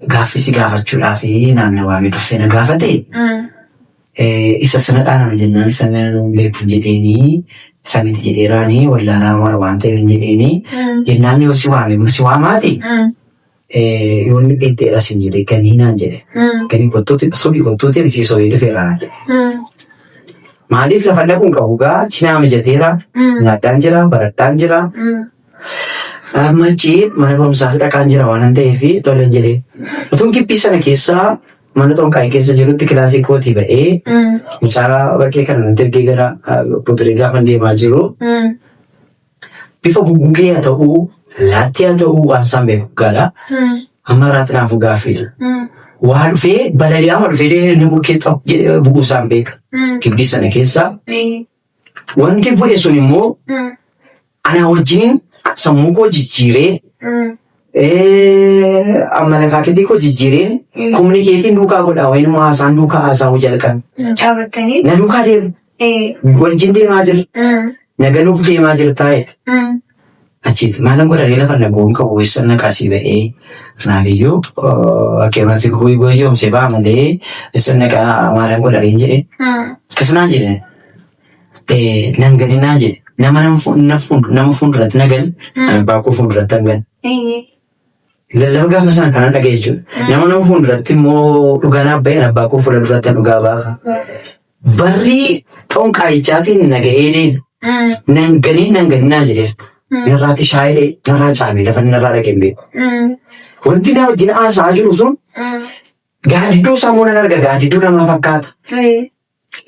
gaaffii si gaafachuudhaaf naan na waamee dursee na gaafate. Isa sanadhaa naan jennaan isa beeku jedheenii isa miti jedheeraanii wallaalaa waan ta'eef hin jedheenii jennaan yoo si waame si waamaati yoo inni dheedheedha sin jedhe ganii naan jedhe. Ganii kottuuti sobii kottuuti si sobii dhufeera naan jedhe. Maaliif lafa dhaquun qabu gaa cinaa mijateera nyaadhaan jira baradhaan jira. Amma achi mana barumsaas dhaqaan jira waan ta'eef tolan jedhee. Utuun gibbii sana keessaa mana xonqaayii keessa jirutti kilaasii kootii ba'ee mucaa bakkee kana natti ergee gara Buturee gaafa deemaa jiru bifa gugee haa ta'uu laattii haa ta'uu waan isaan beeku gaadha. Amma irraatti naafuu gaaffiidha. Waa dhufee balali'aama dhufee nama bukkee xafu jedhee bu'uu isaan beeka. Gibbii sana keessaa wanti bu'e sun immoo ana wajjin sammuu koo jijjiiree amalakaaketii koo jijjiiree communicate duukaa godhaa wayin immoo haasaan duukaa haasa'uu jalqabe. Dhaabattanii. Na duukaa deemu. Wajjin deemaa jirra. Na galuuf deemaa jirtaa jedhe. Achitti maalan godhanii lafa na goon qabu eessa na qasii ba'ee kanaafiyyuu akkuma si goyoomse ba'a malee eessa na maalan godhanii jedhe. Akkas naan jedhe nan gani naan jedhe nama nama fuulduratti na gani abbaa koo fuulduratti nan gani. Lallaba gaafa sana kanan dhaga'e jechuudha. Nama nama fuulduratti immoo dhugaa naaf ba'e abbaa koo fuula duratti dhugaa ba'a. Barrii xonqaayichaatiin na ga'ee deema. Nan ganiin nan ganinaa jedhees. Narraatti shaayee narraa caame lafa narraa dhaqee hin beeku. Wanti na wajjin haasa'aa jiru sun gaaddidduu sammuu nan arga gaaddidduu namaa fakkaata.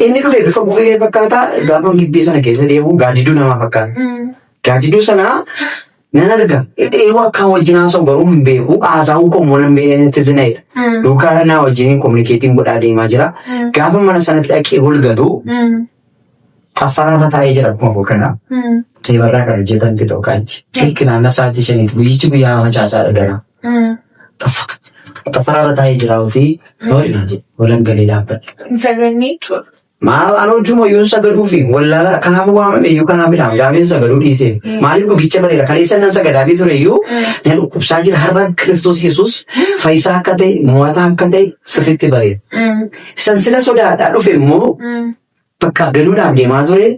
Inni dhufe bifa gufee fakkaata gaafa gibbii sana keessa deemu gaaddidduu namaa fakkaata. Gaaddidduu sana nan arga. Eewu akka wajjin haasa'u garuu hin beeku. Haasa'uu koo immoo nan beeku zina'edha. Duukaa naa wajjin communicating godhaa deemaa jira. Gaafa mana sanatti dhaqee holgatu xaffaraarra taa'ee jira akkuma koo kana. Teebarraa kan hojjetan xixooqaachi. Fikki naannoo sa'aatii shaniitti guyyichi guyyaa facaasaadha gara. Xaffaraarra taa'ee jira ofii walan galee dhaabbadha. Sagalni jechuudha. Maal an hojjuma iyyuu sagaduu fi wallaala kanaaf waamame iyyuu kanaaf midhaan gaafeen sagaduu dhiisee maaliif dhugicha bareera kaleessa nan sagadaafii ture iyyuu na dhukkubsaa jira har'a Kiristoos Yesuus fayyisaa akka ta'e mo'ataa akka ta'e sirriitti bareera. Sansila sodaadhaa dhufe immoo bakka galuudhaaf deemaa ture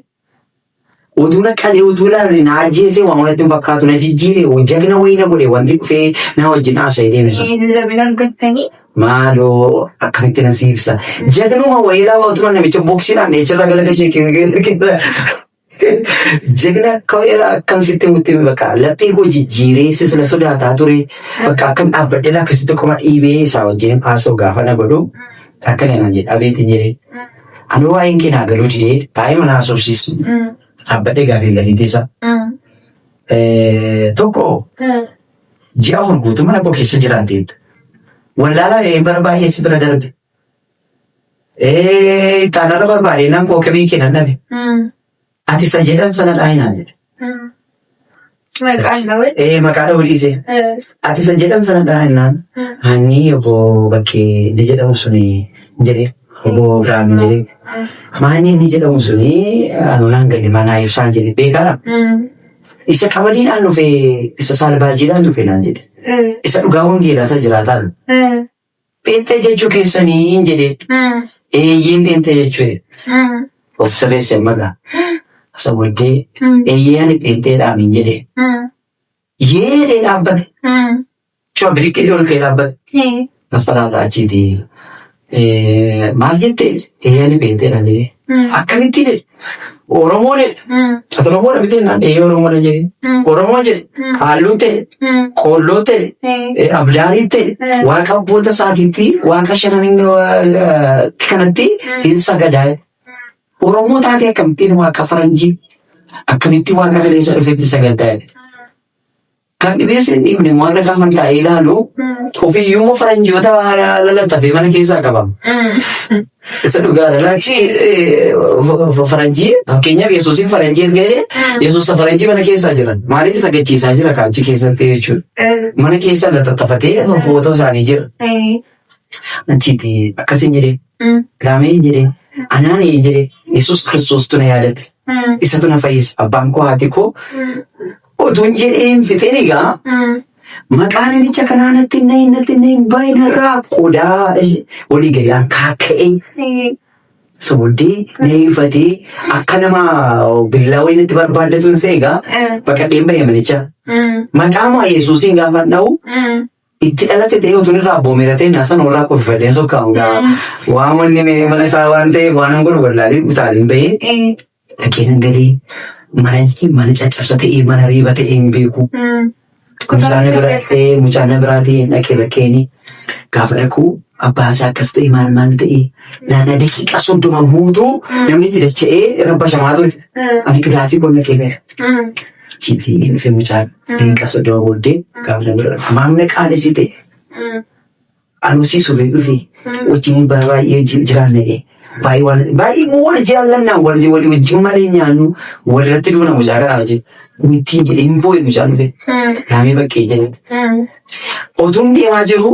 utuu na qalee utuu na na ajjeesee waan walitti hin fakkaatu na jijjiire jagna wayii na godhe wanti dhufee na wajjin haasa'ee deeme sun. Jajjabina argattanii. Maaloo akkamitti na siibsa. Jagnuma wayii laa utuma namicha boksiidhaan dheecharra galagalchee jagna akkam sitti mutti bakka laphee koo jijjiiree sisla sodaataa ture bakka akkam dhaabbadhee akkasitti qoma dhiibee isaa wajjin haasa'u gaafa na godhu akkana naan jedhe abeetiin jedhee. Ani waa'een kee naa galuu didee taa'ee mana haasofsiisu. Dhaabbadhee gaafii gatiitii isaa. Tokko ji'a 4 guutuu mana koo keessa jiraatteetta. Wallaalaa ee bara baay'ee si bira darbe. Ixaanarra barbaade nan koo qabii kee nan dhabe. Ati isa jedhan sana dhaayi naan jedhe. Maqaan dhawee. Ee maqaa dhawuu dhiise. Ati isa jedhan sana dhaayi naan. Hanni obbo Bakkee inni jedhamu suni jedhe. Obbo Birhaanuu jedhe. Maanni inni jedhamu suni anu naan galle manaa ibsaan jedhe beekaadha. Isa qamadiidhaan dhufe isa saalbaajiidhaan dhufe naan jedhe. Isa dhugaa wangeelaa isa jiraataan. Pheenxee jechuu keessanii hin jedhee. Eeyyeen pheenxee jechuu jedhe. Of sirreesse maqaa. Isa booddee eeyyee ani pheenxeedhaam hin jedhee. Yeedhee dhaabbate. Chuma biriqqee ol ka'ee dhaabbate. Naffaraarraa achiiti. Maal jette? Eeyyee ani pheenxeedha jedhee. Akkamittiin jedhe? Oromoo jedhe. Ati Oromoodha miti jennaan eeyyee Oromoodha jedhe. Oromoo jedhe. Qaalluu ta'e. Qoolloo ta'e. Abdaarii ta'e. Waaqa abboota isaatiitti waaqa shanan kanatti hin sagadaa. Oromoo taatee akkamittiin waaqa faranjii akkamittiin waaqa kaleessa dhufetti sagaddaa jedhe. Kan dhibee sin dhiibne immoo har'a gaafa taa'ee ilaalu ofiiyyuu immoo faranjoota lalattafee mana keessaa qabama. Isa dhugaadha. Laachi faranjii fakkeenyaaf Yesuusiin faranjii erga jedhee Yesuus faranjii mana keessaa jiran maaliif isa gachiisaa jira kaachi keessatti jechuudha. Mana keessa latattafatee footoo isaanii jira. Achitti akkasin jedhee laamee jedhee anaan jedhee Yesuus Kiristoostu na yaadate. Isatu na fayyise abbaan koo haati koo Utuun jedhee hin fixin egaa maqaa namicha kanaa natti hin nahin natti hin nahin baay'ee narraa qodaa olii gadi an kaakka'ee isa booddee na hiifatee akka nama billaa wayii natti barbaaddatu hin se'e egaa baqadheen bahe manicha. Maqaa maa Yesuusiin gaafa dha'u itti dhalate ta'ee utuun irraa abboomeera ta'e naa sana irraa kuffifadheen sokkaa'u gaa waan wanni mee mana isaa waan ta'eef waan hin godhu wallaalee utaaleen bahee dhaqee nan galee mana mana caccabsa ta'ee mana reeba ta'ee hin beeku. Mucaan na bira mucaan na biraa ta'ee dhaqee bakkeeni gaafa dhaqu abbaan isaa akkas ta'e maal maal ta'e naannaa daqiiqaa 30 guutuu namni itti dacha'ee irra bashamaa ture. Ani kilaasii koo dhaqee gale. Achitti inni dhufe mucaan daqiiqaa 30 booddee gaafa na bira dhufu maamna qaalessi ta'e aruusii sobee dhufe wajjin bara baay'ee jiraanne dhee. Baay'ee waan baay'ee immoo wal jaallannaa wal walii wajjin malee nyaannu walirratti duuna mucaa kanaa wajjin. Ittiin jedhee hin boo'e mucaan dhufe. Laamee baqqee jedhe. Otuun deemaa jiru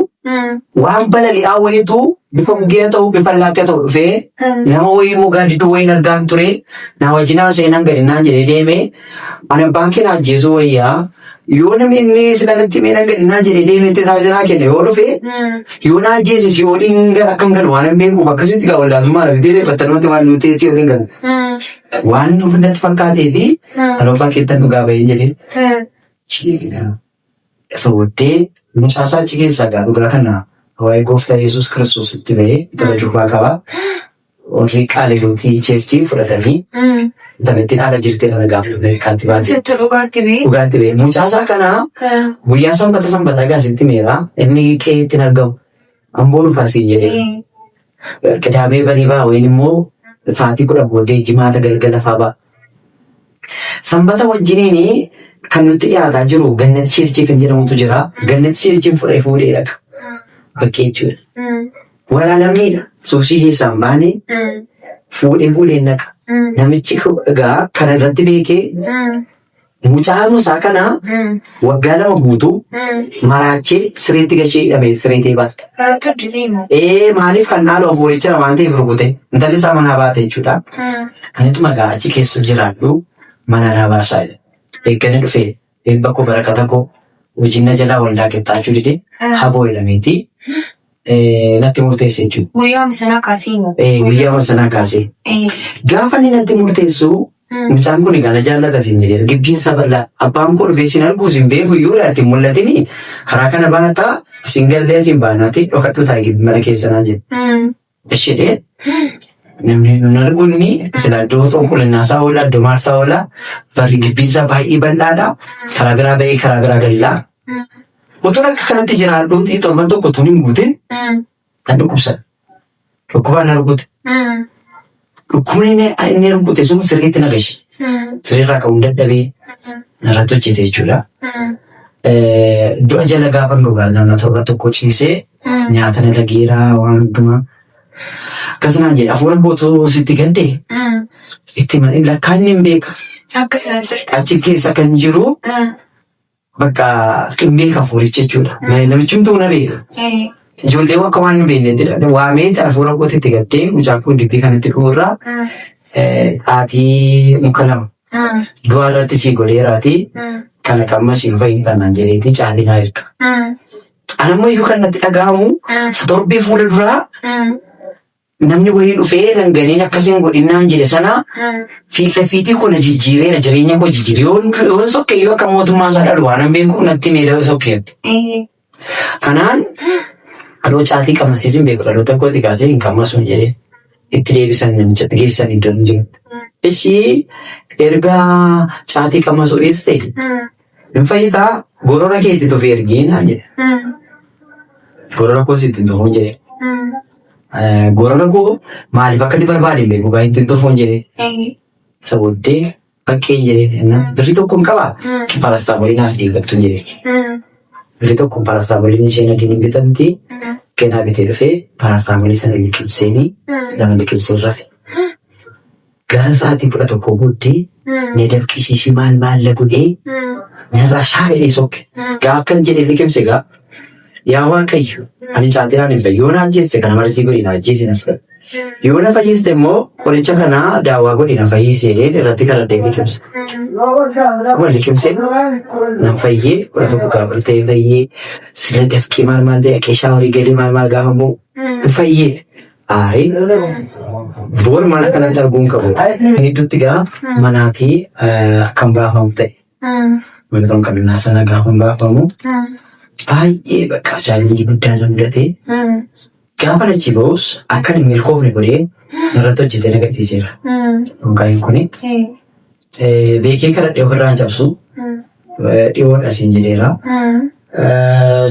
waan balali'aa wayitu Bifa mugee haa ta'u bifa allaattii haa ta'u dhufee nama wayii immoo gaaddidduu wayiin argaan ture na wajjin haasa'ee nan gadi naan jedhee deeme ani abbaan kee na ajjeesuu wayyaa yoo namni inni sila natti himee nan gadi naan jedhee deeme itti isaa sinaa kenne yoo dhufe yoo na ajjeese si waliin gara akkam galu waan hin beekuuf akkasitti gaa wallaalummaa na bitee battalumatti waan nuti si waliin galu waan nuuf natti fakkaatee fi ani abbaa keettan dhugaa bahee jedhee ciidha. Isa booddee mucaasaa achi keessaa gaa dhugaa kana waa'ee gooftaa Yesuus Kiristoos itti bahee intala durbaa qaba. Warri qaaliiwwantii cheerchii fudhatanii intalattiin haala jirtee kana gaafa Ameerikaatti baate. Sitti dhugaatti bee. Dhugaatti bahee mucaasaa kana guyyaa sanbata sanbataa gaa sitti meera inni qe'eetti hin argamu. Amboo dhufaa siin jedhee. Qidaamee barii ba'a wayin immoo sa'aatii 10 booddee jimaata galgala fa'aa ba'a. Sanbata wajjiniin kan nutti dhiyaataa jiru Gannat Cheerchii kan jedhamutu jira. Gannat Cheerchiin fudhee fuudhee dhaqa. Bakkee jechuudha. Walaalamniidha. Suusii keessaa hin baane fuudhee fuudhee dhaqa. Namichi egaa kana irratti beekee Mucaa isaa kana waggaa 2 guutuu maraachee sireetti gashee hidhamee sireetee baate. Irratti hojjetee moo? Ee maaliif kan dhaalu hafuuricha waan ta'eef rukute. Intalli isaa manaa baate jechuudha. Anituma egaa achi keessa jiraadhu mana naa baasaa jedhe. Eeggani dhufe eebba koo barakata koo hojiin na jalaa waldaa qixxaachuu dide haboo jedhameeti natti murteesse jechuudha. Guyyaa sanaa kaasee moo? Guyyaa sanaa kaasee. Gaafa inni natti murteessu mucaan kun egaa na jaallata siin jedheera. Gibbiin isaa bal'aa. Abbaan koo dhufee isin arguu isin beeku iyyuu itti hin mul'atini. Karaa kana baataa isin gallee isin baanaati dhokadhu taa'e gibbi mana keessa naan jedhe. Ishee namni nun argu inni sila iddoo qulqullinnaa isaa oola iddoo maarsaa oola barri gibbiin isaa baay'ee bal'aadha. Karaa biraa ba'ee karaa biraa gallaa. Utuun akka kanatti jiraadhuuti torban tokko utuun hin guutin nan dhukkubsadha. Dhukkubaan na rukute. Dhukkubni inni rukute sun sirriitti na gashe. Sirriirraa ka'uun dadhabee narratti hojjete jechuudha. Du'a jala gaafa nu naannoo torban tokko ciisee nyaata na lageeraa waan hundumaa. Akkas naan jedhe hafuura kootu sitti gadde itti lakkaan hin beeka. Akka sana jirta. Achi keessa kan jiru Bakka hin beeka hafuurichi jechuudha. Namichumtuu na beeka. Ijoollee akka waan hin beeknetti waamee hafuura kootti itti gaddee mucaan kun gibbii kanatti dhufuurraa haatii muka lama du'aa irratti sii godheeraatii kana qamma siin fayyita naan jedheetii caalii naa erga. Anammayyuu kan natti dhaga'amu torbee fuula duraa Namni wayii dhufee nan ganiin akkas hin godhin naan jedhe sana fiixa fiixii koo na jijjiireera jireenya koo jijjiire. Yoon yoon sokke iyyuu akka mootummaa isaa dhalu waan hin beeku natti meera sokkeetti. Kanaan aloo caatii qammasiis hin beeku dhaloota kooti kaasee hin qammasuun jedhee itti deebisan namichatti geessan iddoo hin jirutti. Ishii erga caatii qammasuu dhiiste hin fayyitaa gorora keetti tufi ergii naan jedhe. Gorora koos ittiin tufuun jedhe. Gorora koo maaliif akka inni barbaade hin beeku gaa ittiin tufuun jedhe. Isa booddee baqqeen jedhe birrii tokko hin qabaa paraastaamoolii naaf deeggattuun jedhe. Birrii tokko paraastaamooliin isheen adiin hin bitamti. Kennaa bitee dhufee paraastaamoolii sana liqimseenii lama liqimseen rafe. Gara sa'aatii 11 booddee mee dafqisiisii maal maal la godhee narraa shaa'ilee sokke. Gaa akkas jedhee liqimse gaa yaa Waaqayyo ani caatiraan hin fayyu yoo na ajjeeste kana marsii godhi na ajjeesi na fudhadhu. Yoo na fayyiste immoo qoricha kana daawwaa godhi na fayyisi jedhee irratti kadhadhee liqimse. Akkuma liqimsee nan fayyee 11 gaafa ta'e fayyee sila dafqee maal maal ta'e dhaqee shaaworii galee maal maal gaafa immoo hin fayyee. Ayi boor mana kanatti arguu hin qabu. Inni gidduutti gaa manaatii akkan baafamu ta'e. Mana tokko qabinaa sana gaafa baafamu baay'ee bakka chaalenjii guddaa na mudate. Gaafa achi ba'us akka hin milkoofne godhee irratti hojjetee na gadhiiseera. Dhugaan kuni beekee kadhadhee ofirraa hin cabsu dhiyoodha siin jedheera.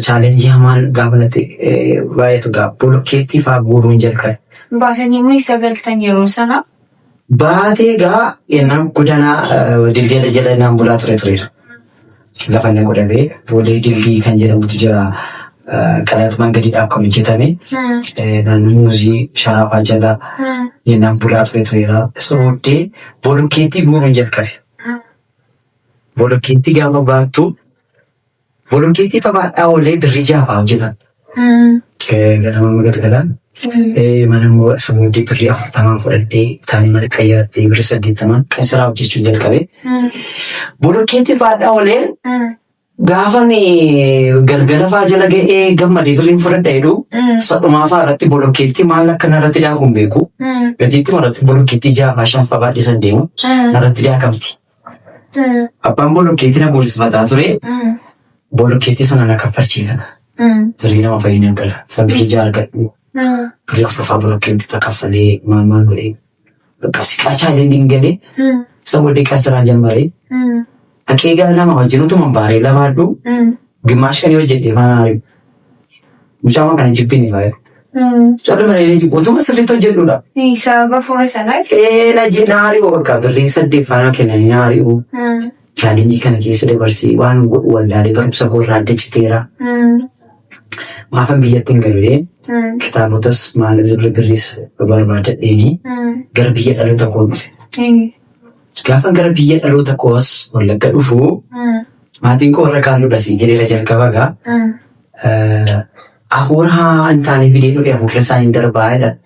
Chaalenjii hamaan gaafa natti baay'atu gaa bolokkeettii fa'aa guuruun jalqabe. Baatanii moo isa galtan yeroo sana? Baatee gaa yennaan godanaa dildila jala naan bulaa ture tureera. Lafa inni godhamee boolee dildii kan jedhamutu jira. Qalaat mangadiidhaaf kan hojjetame. Naannoo muuzii sharaafaa jala yennaan bulaa ture tureera. Isa booddee bolokkeettii guuruun jalqabe. Bolokkeettii gaafa baattu bolokkeettii fabaadhaa oolee birrii 6 fa'aa hojjetan. Ganama galgalaan Mana immoo isa booddee birrii 40n fudhadhee taanii mana qayyaadhee birrii 80n kan siraa hojjechuu jalqabe. Bolokkeetti baadhaa oolee gaafan galgala faa jala ga'ee gammadee birriin fudhadha jedhu sadhumaa faa irratti bolokkeetti maal akka narratti daaku hin beeku. Gatiitti irratti bolokkeetti ja'a faa shan faa baadhisan deemu narratti daakamti. Abbaan bolokkeetti na boolsifataa ture. Bolokkeetti sana na kaffalchiifata. Birrii nama fayyina gala. San birrii 6 argadhu. Birrii afurfaa bolokkeetti kaffalee maal maal godhee. Bakka siqaa chaalenjiin galee isa booddee qasiraa jammaree. Dhaqee gara nama wajjin utuma baaree lamaadhu gimaash kan hojjedhee mana ari'u. Mucaa kana jibbine baay'ee. Mucaa kana jibbu utuma sirriitti hojjedhudha. Sababa fuula sanaaf. Ee na na ari'u bakka birrii 8 faana kennanii na ari'u. Chaalenjii kana keessa dabarsee waan godhu wallaalee barumsa koo irraa adda citeera. Maafan biyyatti hin galulee kitaabotas maal birriis barbaadadheeni gara biyya dhaloota koo dhufe. Gaafa gara biyya dhaloota koos Wallagga dhufu maatiin koo warra kaalluudha si jedheera jalqaba gaa. Hafuura hin taane fidee dhufe hafuurri isaa hin darbaa jedhan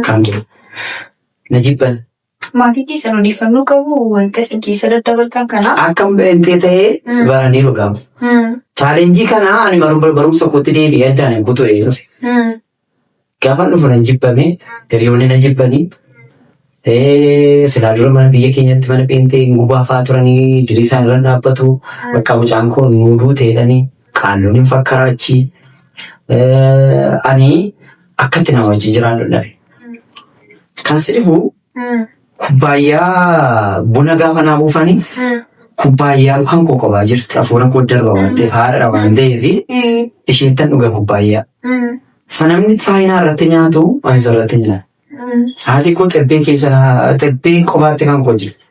kan godhu. Na jibban. Maatii keessan odeeffannoo qabu wanta isin keessa daddabartan kana. Akka entee ta'ee baraniiru gaafa. Chaalenjii kana ani barumsa kootti deebi'ee addaan hin kutu dhufe. Gaafa dhufu nan jibbame hiriyoonni na jibbanii silaa dura mana biyya keenyatti mana pheenxee hin gubaa fa'aa turanii dirii isaan irra dhaabbatu bakka mucaan koo nuu duuteedhanii qaalluun hin fakkaraachi. Ani akkatti nama wajjin jiraadhu dhabe. Kan si dhibu kubbaayyaa buna gaafa naa buufanii kubbaayyaa kan koo qobaa jirti hafuura koo darba waan ta'eef haadha waan ta'eef isheettan dhuga kubbaayyaa. Sanamni saayinaa irratti nyaatu ani irratti hin nyaatu. Haati koo xebbee keessa xebbeen qobaatti kan koo jirti.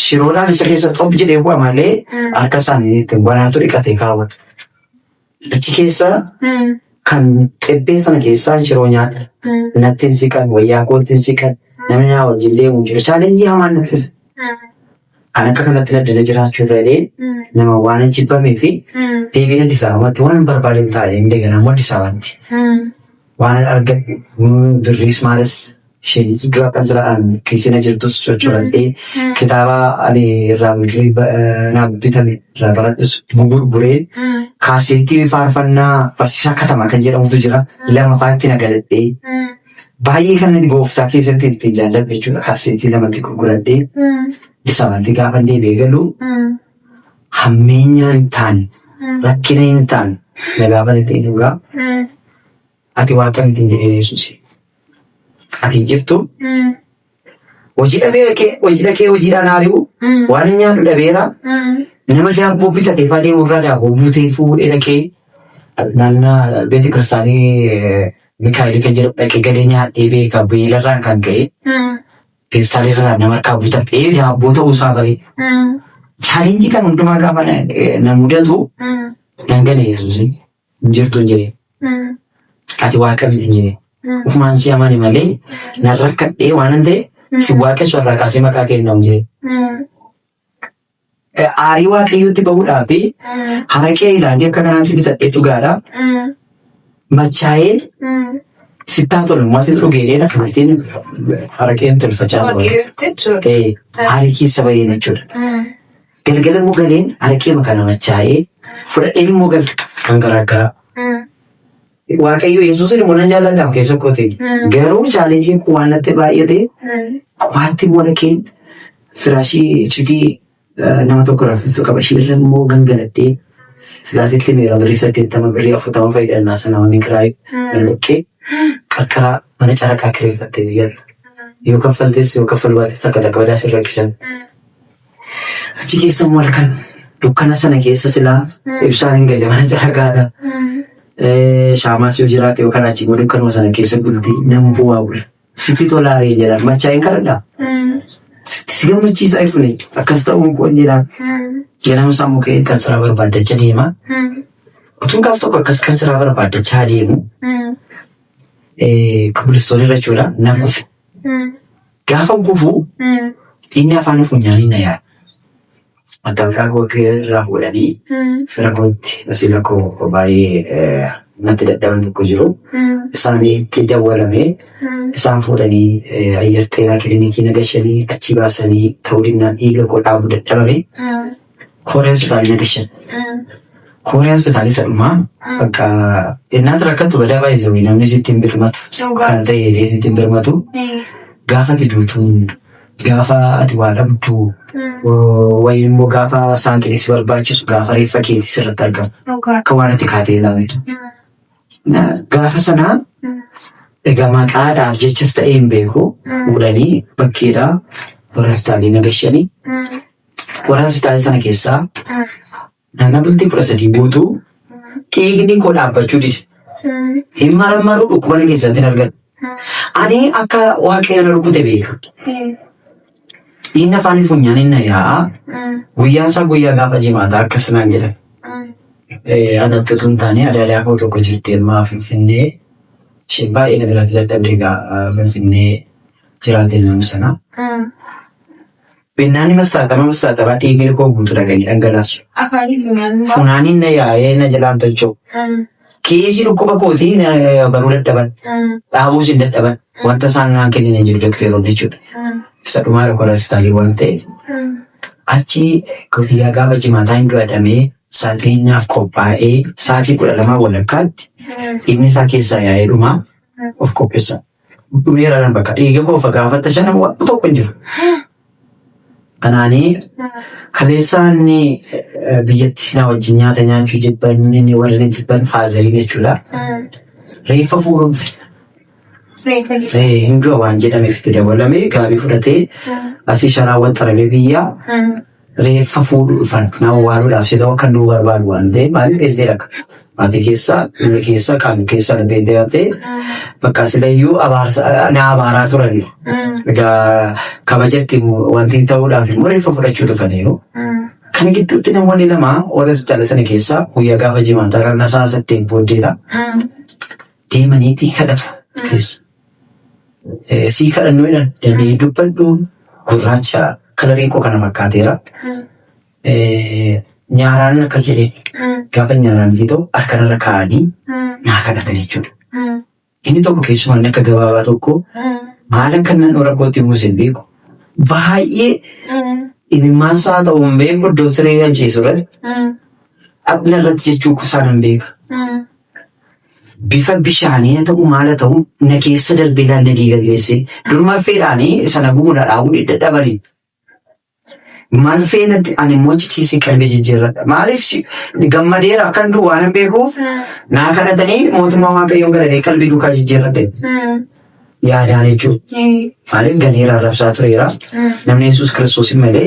Shiroodhaan isa keessa xob jedhee bu'a malee harka isaanii ittiin banaatu dhiqatee kaawwatu. Achi keessa kan xebbee sana keessaa shiroo nyaadha. Natti hin siqan, wayyaa kootti hin siqan, namni naa wajjin deemu jiru. Chaalenjii hamaan natti dhufe. Kan akka kanatti na dada jiraachuu irra illee nama waan hin jibbamee fi deebiin Addis Ababaatti waan barbaade hin taa'e hin beekan ammoo Addis Ababaatti. Waan argadhu birriis maalis isheen dura kan siraadhaan kiisina jirtus cochoradhee kitaaba ani irraa birrii naaf bitame irraa baradhus gurguree kaaseettii faarfannaa barsiisaa katamaa kan jedhamutu jira lama faatti na galadhee baay'ee kan inni gooftaa keessatti ittiin jaalladhu jechuudha kaaseettii lamatti gurguradhee Addis Ababaatti gaafa deebi'ee galu hammeenyaan hin taane rakkina hin taane na gaafatee dhugaa ati waaqa miti hin jedhee Yesuus. Ati hin jirtu hojii dhabee dhaqee hojii dhaqee hojiidhaan ari'u waan hin nyaadhu dhabeera nama daabboo bitatee faa deemu irraa daabboo butee fuudhee dhaqee naannaa beeti kiristaanii Mikaa'el kan jedhamu dhaqee galee nyaadhee beeka beelarraan kan ka'e feestaalii irraa nama harkaa butadhee daabboo ta'uu isaa baree. Chaalenjii kan hundumaa gaafa na mudatu nan gane Yesuus hin jirtu hin jedhee. Ati waaqa miti hin jedhee. Ufumaan si amane malee nan rakkadhee waan hin ta'e si waaqessu irraa kaasee maqaa kee hin dha'u jedhee. Aarii waaqayyootti bahuudhaa fi haraqee ilaalii akka kanaatti bitadhee dhugaadha. Machaa'ee sittaa tolu mati dhugeedheen akkamittiin haraqeen tolfachaa saba. Waaqayyootti jechuudha. Aarii keessa bahee jechuudha. Galgala immoo galeen haraqee kana machaa'ee fudhadheen immoo gala kan garaagaraa. Waaqayyo Yesuusin immoo nan jaalladha keessa kootiin. Garuu chaalenjiin kun waan natti baay'ate qofaatti immoo dhaqeen firaashii cidii nama tokko rafiftu qaba. Ishee irra immoo gangaladhee silaasitti meera birrii 80 birrii 40 fayyadannaa sana wanni kiraayii loloqqee qarqara mana caraqaa kireeffattee biyyaatti. Yoo kaffaltes yoo kaffaluu baattes takka takka badaa sin rakkisan. Achi keessa immoo halkan dukkana sana keessa silaa ibsaan hin galle mana caraqaadha. Shaamaas yoo jiraate yookaan achi immoo dukkanuma sana keessa bulti nan bu'aa bula. Sitti tolaaree jedhan machaa'een kadhadhaa. Sitti si gammachiisaa ifune akkas ta'uun koo jedhaan. Ganama sammuu ka'ee kan siraa barbaaddacha deema. Utuun gaaf tokko akkas kan siraa barbaaddachaa deemu kubilistoon irra jechuudha nan kufe. Gaafa kufu dhiigni afaan funyaanii na yaa'e. Mattaawqaa koo irraa fuudhanii fira kootti wasiila koo baay'ee natti dadhaban tokko jiru. Isaaniitti dawwalamee isaan fuudhanii ayyar xeenaa kilinikii na gashanii achi baasanii ta'uu dinnaan dhiiga koo dhaabu dadhabame. Kooriyaa hospitaalii na gashan. Kooriyaa hospitaalii isa dhumaa bakka innaati rakkattu badaa baay'isanii namni sitti hin birmatu. Kan ta'e illee sitti hin birmatu. Gaafa ati duutu gaafa ati waa dhabdu wayii immoo gaafa saantiin si barbaachisu gaafa reeffa keetii sirratti argamu. Akka waan ati kaatee ilaaltu. Gaafa sanaa egaa maqaadhaaf jechas ta'ee hin beeku fuudhanii bakkeedhaa warra hospitaalii na gashanii warra hospitaalii sana keessaa naannoo bultii 13 guutuu dhiigni koo dhaabbachuu dide. Hin marammaruu dhukkuba na keessatti hin argadhu. Ani akka waaqayyo na rukute beeka. Dhiigni afaanii funyaaniin na yaa'a. Guyyaan isaa guyyaa gaafa jimaataa akkas naan jedhan. Anatti utuu hin taane adaadaa koo tokko jirti ammaa Finfinnee. Isheen baay'ee na biratti dadhabde egaa Finfinnee jiraate nama sana. Bennaani mastaaxaba mastaaxabaa dhiigni koo guutuu dhaqanii dhangalaasu. Afaanii funyaan baa. Funaaniin na yaa'ee na jalaan tolchoo. Kiisii dhukkuba kootii na baruu dadhaban. Dhaabuus hin dadhaban. Wanta isaan naan kennin hin jiru dokteeronni jechuudha. Isa dhumaa dhukkuba hospitaalii waan ta'eef. Achi guyyaa gaafa jimaataa hin du'adhamee sa'aatiin naaf qophaa'ee sa'aatii 12 walakkaatti dhiigni isaa keessaa yaa'ee dhumaa of qopheessa. Dhumeera nan bakka dhiiga koo gaafatta shanan waan tokko hin jiru. Kanaanii kaleessaa inni biyyatti na wajjin nyaata nyaachuu jibban inni warri na jibban faazariin jechuudha. Reeffa fuudhuun fedha. Reeffa keessa. Hin du'a waan jedhameef itti dabalame gaabii fudhatee asii sharaa waxxaramee biyyaa reeffa fuudhuu dhufan na awwaaluudhaaf siloo akka nu barbaadu waan ta'eef maaliif beektee rakka. Maatii keessaa, biyya keessaa, qaama keessaa na beektee waan ta'eef bakka silayyuu abaarsa na abaaraa turan. Egaa kabajatti wanti ta'uudhaaf immoo reeffa fudhachuu dhufaniiru. Kana gidduutti namoonni lama warra hospitaala sana keessaa guyyaa gaafa jimaataa irra sa'a 8 booddeedha. Deemaniitii kadhatu keessa. Sii kadhannu jedhan danda'ee dubbadhu gurraacha kalariin koo kana fakkaateera. Nyaaraan akkas jedhee gaafa nyaaraan ta'u harkanarra kaa'anii naa kadhatan jechuudha. Inni tokko keessumaa inni akka gabaabaa tokko maal akka nan dhora kootti buuse hin beeku. Baay'ee imimmaan isaa ta'uu hin beeku iddoo siree ajjeesu irratti dhagna irratti jechuu kusaa nan beeka. Bifa bishaanii haa ta'u maal haa ta'u na keessa darbee laal na diilalleessee dur marfeedhaanii sana gubu na dhaabuu dadhabanii. Marfee natti ani immoo ciciisee qalbii jijjiirradha. Maaliif gammadeera akkan du'u waan hin beekuuf naa kadhatanii mootummaa waaqayyoon galanee qalbii duukaa jijjiirradhe. Yaadaan jechuudha. Maaliif ganeera arrabsaa tureera. Namni Yesuus Kiristoos malee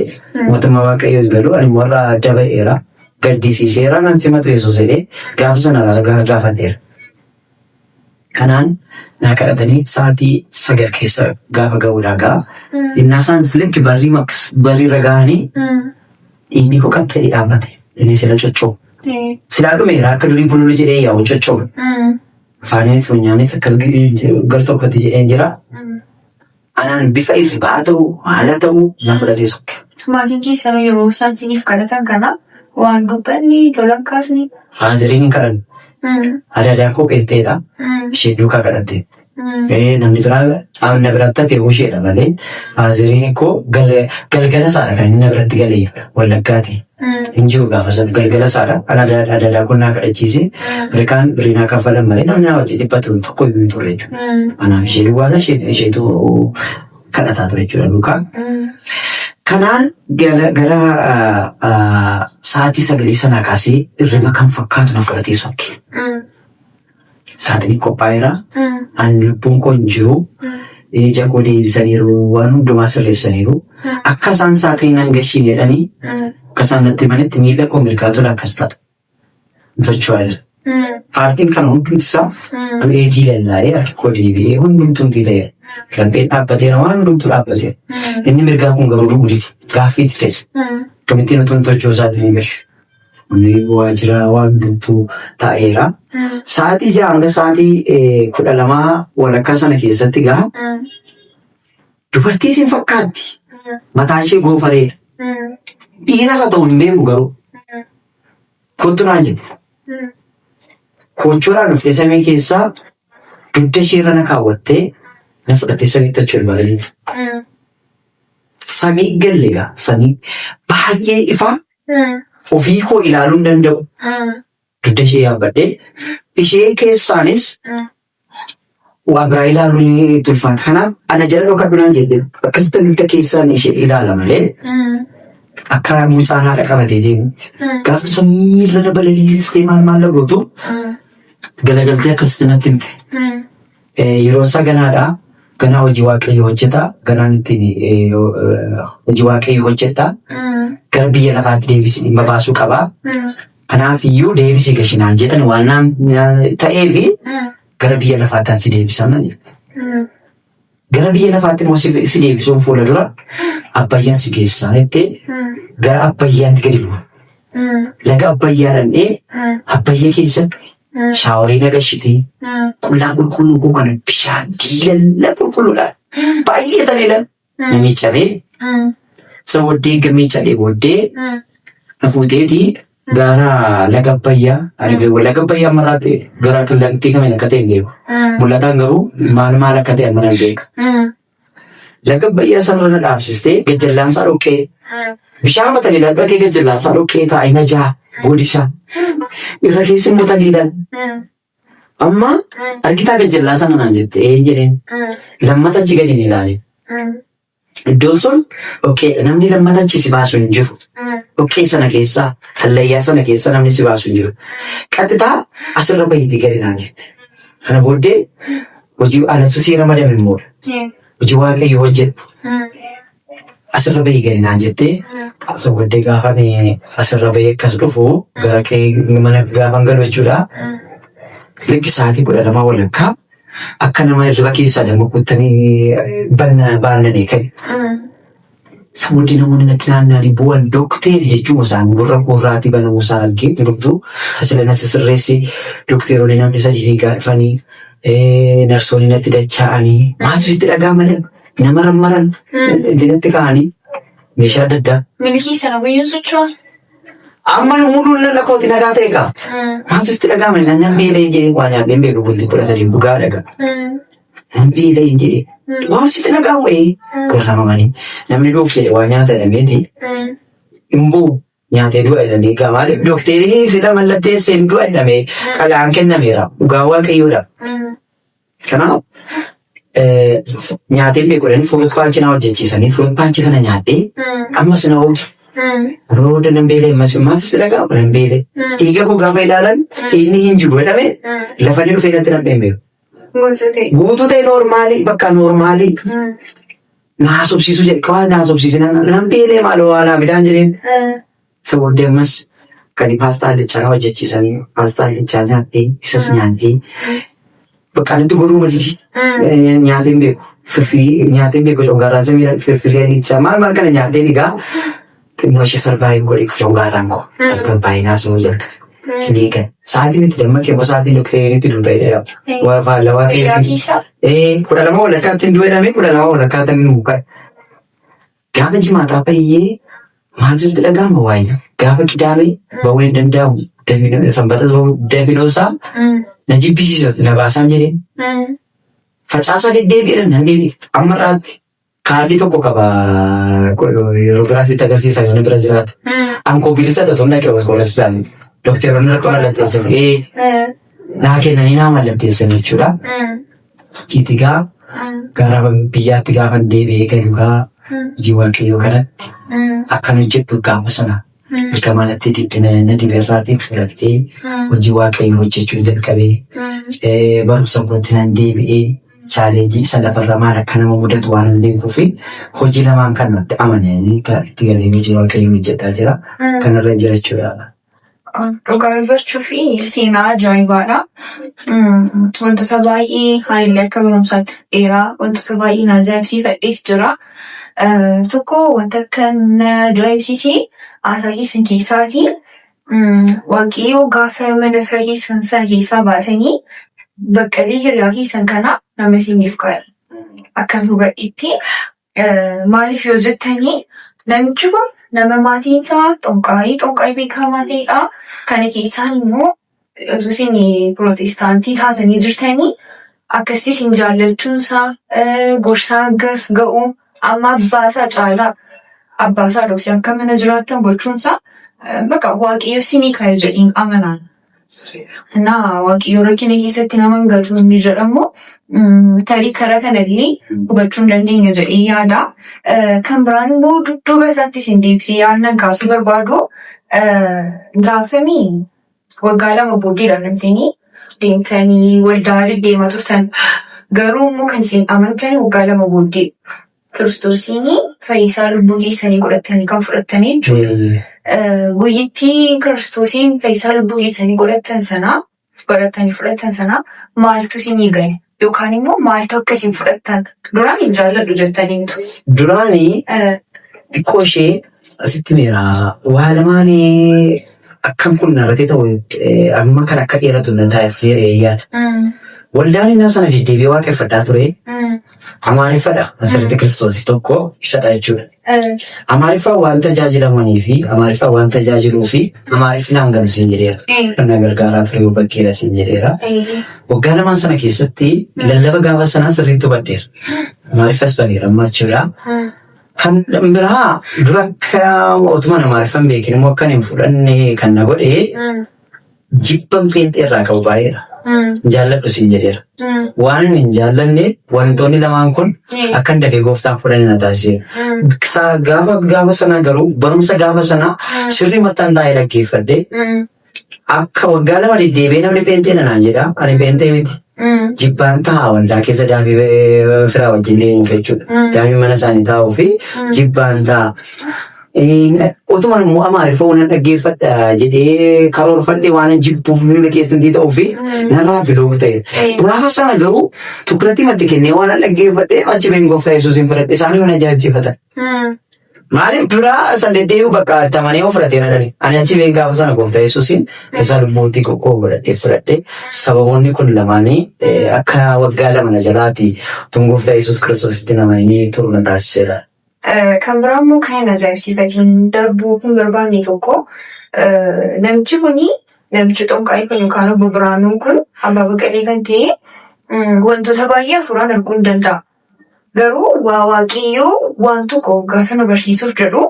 mootummaa waaqayyoo hin galu. Ani immoo irraa adda ba'eera. Gaddisiiseera nan simatu Yesuus jedhee gaafa sana araara gaafadheera. Kanaan naa kadhatanii sa'aatii 9 keessa gaafa ga'uudha gaa. Innaa isaan likki barrii akkas barrii irra ga'anii dhiigni koo qaxxee dhaabbate. Inni sila coccoobu. Silaa dhumeera akka durii bululu jedhee yaa'u coccoobu. Afaaninis funyaanis akkas gar tokkotti jedheen jira. Anaan bifa irribaa haa ta'u maal haa ta'u na fudhatee sokke. Maatiin keessanuu yeroo isaan isiniif kadhatan kana waan dubbanni lolan kaasni. Faazeriin hin kadhanne. Adaadaan koo qeexxeedha. Ishee duukaa kadhatte. Namni biraa na biratti hafe isheedha malee faazeriin koo galgala isaadha kan inni na biratti galee Wallaggaati. Hin jiru gaafa sana galgala isaadha. Adaadaan koo naa kadhachiise. Rikaan birrii naa kaffalan malee namni naa wajjin dhiphatu tokko iyyuu hin turre jechuudha. Anaaf ishee duwwaadha isheetu kadhataa ture jechuudha duukaa. Kanaan gara sa'aatii 9 sanaa kaasee irriba kan fakkaatu na fudhatee sokke. Saaxinii qophaa'eera. Ani lubbuun koo hin jiru. Ija koo deebisaniiru. Waan hundumaa sirreessaniiru. Akka isaan saaxinii nan gashiin jedhanii akka isaan natti himanitti miila koo mirgaa tola akkas ta'a. Socho'aa jira. Paartiin kana hundumti isaa du'ee diilallaa'ee harki koo deebi'ee hundumtuu ta'eera. Lapheen dhaabbateera waan hundumtuu dhaabbateera. Inni mirgaa kun garuu du'uu dide. Gaaffii itti ta'e. Akkamittiin utuu hin tochoo isaatiin hin gashu. Inni waajjira waan hundumtuu taa'eera. Sa'aatii 6 hanga sa'aatii 12 walakkaa sana keessatti gaa dubartii isin fakkaatti. Mataan ishee goofareedha. Dhiiras haa ta'u hin beeku garuu. Kottu naan jedhu. Koochoodhaan dhuftee samii keessaa dugda ishee irra na kaawwattee na fudhattee samiitti achi ol balaliite. Samii galle egaa samii baay'ee ifaa ofii koo ilaaluu hin danda'u. Dugda ishee yaabbadhee ishee keessaanis waa biraa ilaaluun itti ulfaata. Kanaaf ana jala dhokadhu naan jette akkasitti dugda keessaan ishee ilaala malee akka mucaan haadha qabatee deemutti. Gaafa samiirra na balaliisistee maal maal na gootu galagaltee akkasitti natti himte. Yeroon isaa ganaadha. Ganaa hojii waaqayyoo hojjeta. Ganaan ittiin hojii waaqayyoo hojjedha. Gara biyya lafaatti deebisi dhimma baasuu qaba. Kanaaf iyyuu deebisi gashinaan jedhan waan naan ta'eefi gara biyya lafaatti si deebisan naan jette. Gara biyya lafaatti immoo si deebisuun fuula dura Abbayyaan si geessaa jettee gara Abbayyaatti gadi bu'a. Laga Abbayyaa dhandhee Abbayya keessatti shaaworii na gashitee qullaa qulqulluu koo kana bishaan diilalla qulqulluudhaan baay'ee taleelan na miicamee isa booddee erga miicadhee booddee na fuuteeti gara laga Abbayyaa ani laga Abbayyaa maraatti gara kallattii kamiin akka ta'e hin beeku. Mul'ataan garuu maal maal akka ta'e amma nan beeka. Laga Abbayyaa sanarra na dhaabsistee gajjallaan isaa dhoqqee bishaan mataliilaan dhaqee gajjallaan isaa dhoqqee taa'ee na jaa godisha irra keessa immoo taliilaan amma argitaa gajjallaa sana naan jette ee jedheen lammata achi gadi hin ilaalin. Iddoon sun dhoqqeedha namni lammata achi si baasu hin jiru. Dhoqqee sana keessaa hallayyaa sana keessaa namni si baasu hin jiru. Qaxitaa asirra bahiitii gadi naan jette. Kana booddee hojii anatu sii ramadame immoo hojii waaqayyo hojjedhu asirra bahii gadi naan jettee isa booddee gaafa ani asirra bahee akkas dhufu gara kee mana gaafan galu jechuudha. Likki sa'aatii 12 walakkaa akka nama hirriba keessaa dammaquuttanii baannanii ka'e. Isa booddee namoonni natti naanna'anii bu'an dookteeri jechuun isaan gurra koorraatii banamuu isaa argee hundumtuu sasila na sisirreesse dookteeronni namni sadii fiigaa dhufanii narsoonni natti dacha'anii maaltu sitti dhaga'ama nama rammaran itti natti ka'anii meeshaa adda addaa. Milkii sana guyyuun socho'a. Amma muluun lalla kooti nagaa ta'e gaa. Maaltu sitti dhaga'ama nan beela'ee jedhee waa nyaadheen beeku bultii 13 dhugaa dhagaa. Nan beela'e jedhe. Waan sitti dhaga'amu ee garramamanii. Namni du'uuf jedhe waa nyaata jedhameeti. Hin bu'u nyaatee du'a jedhanii egaa maaliif dookteeriin sila mallatteessee hin du'a jedhamee xalayaan kennameera. Dhugaa waaqayyoodha. Kanaaf nyaatee beeku jedhanii furuut paanchii na hojjechiisanii furuut paanchii sana nyaadhee ammas na hojii. Rooda nan beela'e ammas maaltu si dhaga'ama nan beela'e. Dhiiga koo gaafa ilaalan dhiigni hin jiru jedhamee lafa inni dhufee natti nam'ee hin beeku. Guutuu ta'e. Guutuu ta'e noormaalii bakka noormaalii na haasofsiisuu jedhe qawaa na haasofsiisina nan beelee maaloo waa naa fidaan jedheen. Isa booddee ammas kan paastaa allichaa na hojjechiisanii paastaa allichaa nyaadhee isas nyaadhee bakka natti goruu madidi nyaatee hin beeku. Firfirii nyaatee hin beeku congaarraan samiidhaan firfirii allichaa maal maal kana nyaadhee egaa xinnoo ishee sarbaayii godhe congaarraan koo tasgabbaa'ee naasuu jalqabe. Hin eegan. Sa'aatiin itti dammaqe immoo sa'aatiin dokteeriin itti duuta jedhama. Waa faallawaa Guyyaa keessa. Ee 12 walakkaatti hin du'e jedhamee 12 walakkaatti inni nu ka'e. Gaafa jimaataa fayyee maaltu sitti dhaga'ama waayee gaafa qidaamee ba'uu hin danda'amu. Dafino sanbatas ba'uu dafinoo isaa na jibbisiisa na baasaan jedheen. Facaasaa deddeebi'ee nan deebi'e amma irraatti Kaardii tokko qaba yeroo biraa sitti agarsiisa yoo na bira jiraate. Ankoo bilisa dha tonna qaba hospitaalli. Dookteroonni irratti mallatteessan. Ee naa kennanii naa mallatteessan jechuudha. Achiiti gaa gara biyyaatti gaafa deebi'ee galu gaa hojii waaqayyoo kanatti akkan hojjedhu gaafa sana ergamaa natti na diberraatii fudhadhee hojii waaqayyoo hojjechuu jalqabee barumsa kootti nan deebi'ee challenge isa lafarra maal akka nama mudatu waan hin beekuuf hojii lamaan kan natti amananii kan itti galee hojii waaqayyoo hojjedhaa jira. Kanarra jira jechuudha. Dhugaa dubbachuu fi seenaa ajaa'ibaadha. Wantoota baay'ee haalli akka barumsaatti dheeraa wantoota baay'ee na ajaa'ibsiifadhees jira. Tokko wanta akka na ajaa'ibsiise haasaa keessan keessaati. Waaqayyoo gaafa mana fira keessan sana keessaa baatanii baqqalee hiriyaa keessan kana nama isiniif kaa'e. Akkan hubadhetti maaliif yoo jettanii namichi kun nama maatiin isaa xonqaayii xonqaayii beekamaa ta'edha. Kana keessaan immoo Utuu isin pirootestaantii taatanii jirtanii akkasitti isin jaallachuunsaa gorsaa akkas ga'u amma abbaasaa caalaa abbaasaa dhoksee akka mana jiraattan gochuunsaa bakka Waaqayyo isinii ka'e jedheen amanaan. Innaa Waaqayyo rakkina keessatti nama hin gatu inni jedhamu tarii karaa kanallee hubachuu hin dandeenya jedhee yaada. Kan biraan immoo dudduuba isaatti isin deebisee yaadnan kaasuu barbaadu gaafamii waggaa 2 booddeedha kan isin deemtanii waldaa deddeemaa turtan. Garuu immoo kan isin amantan waggaa 2 booddee. Kiristoosiin fayyisaa lubbuu keessanii godhattanii kan fudhattanii jechuudha. Guyyittii Kiristoosiin fayyisaa lubbuu keessanii godhattan sana godhattanii fudhattan sana maaltu isinii gale? Yookaan immoo maaltu akka isin fudhattan? Duraan hin jaalladhu jettaniitu. Duraanii xiqqoo ishee asitti meera waa lamaanii akkam kun narratti ta'u amma kan akka dheeratu na taasiseera yaada. Waldaan innaa sana deddeebi'ee waaqeffadhaa ture. Amaariffadha. Masarati Kiristoos tokko isadha jechuudha. Amaariffaan waan tajaajilamanii fi Amaariffaan waan tajaajiluu fi Amaariffi naan galu siin jedheera. Na gargaaraa ture bakkeera siin jedheera. Waggaa lamaan sana keessatti lallaba gaafa sanaa sirriitti hubadheera. Amaariffas bareera amma jechuudha. Kan biraa dura akka otuma Amaariffan beekin immoo akkan hin fudhanne kan na godhe jibban pheenxee irraa qabu baay'eedha. Hin jaalladhu siin jedheera. Waan inni hin jaallanne wantoonni lamaan kun akka hin dafee gooftaan fudhanne na taasiseera. Gaafa gaafa sanaa garuu barumsa gaafa sanaa sirrii maxxan taa'ee dhaggeeffadhe akka waggaa 2 deddeebi'ee namni pheenxee naan jedha ani pheenxee miti. Jibbaan ta'a waldaa keessa daamii firaa wajjin deemuuf jechuudha. Daamii mana isaanii taa'uu fi jibbaan ta'a. Utuma immoo Amaariffa waan dhaggeeffadha jedhee karoorfadhe waan jibbuuf miila keessatti ta'uu fi narraa bilook ta'e. Gaafa sana garuu tukiratii matti kennee waan dhaggeeffadhe achi been gooftaa Yesuusin fudhadhe isaanii waan ajaa'ibsiifatan. Maaliif dura san deddeebi'u bakka itti amanee of fudhateera dhani. Ani achi been gaafa sana gooftaa Yesuusin isaa lubbuutti qoqqoo godhadhee fudhadhe. Sababoonni kun lamaanii akka waggaa 2 na jalaati tun gooftaa Yesuus Kiristoositti namanii turu na taasiseera. Kan biraa immoo kan hin ajaa'ibsiifatiin darbuu hin barbaanne tokko namichi kuni namichi xonqaayii kun yookaan obbo Biraanuun kun abbaa Baqqalee kan ta'e wantoota baay'ee hafuuraan arguu hin danda'a. Garuu waa Waaqayyoo waan tokko gaafa nu barsiisuuf jedhu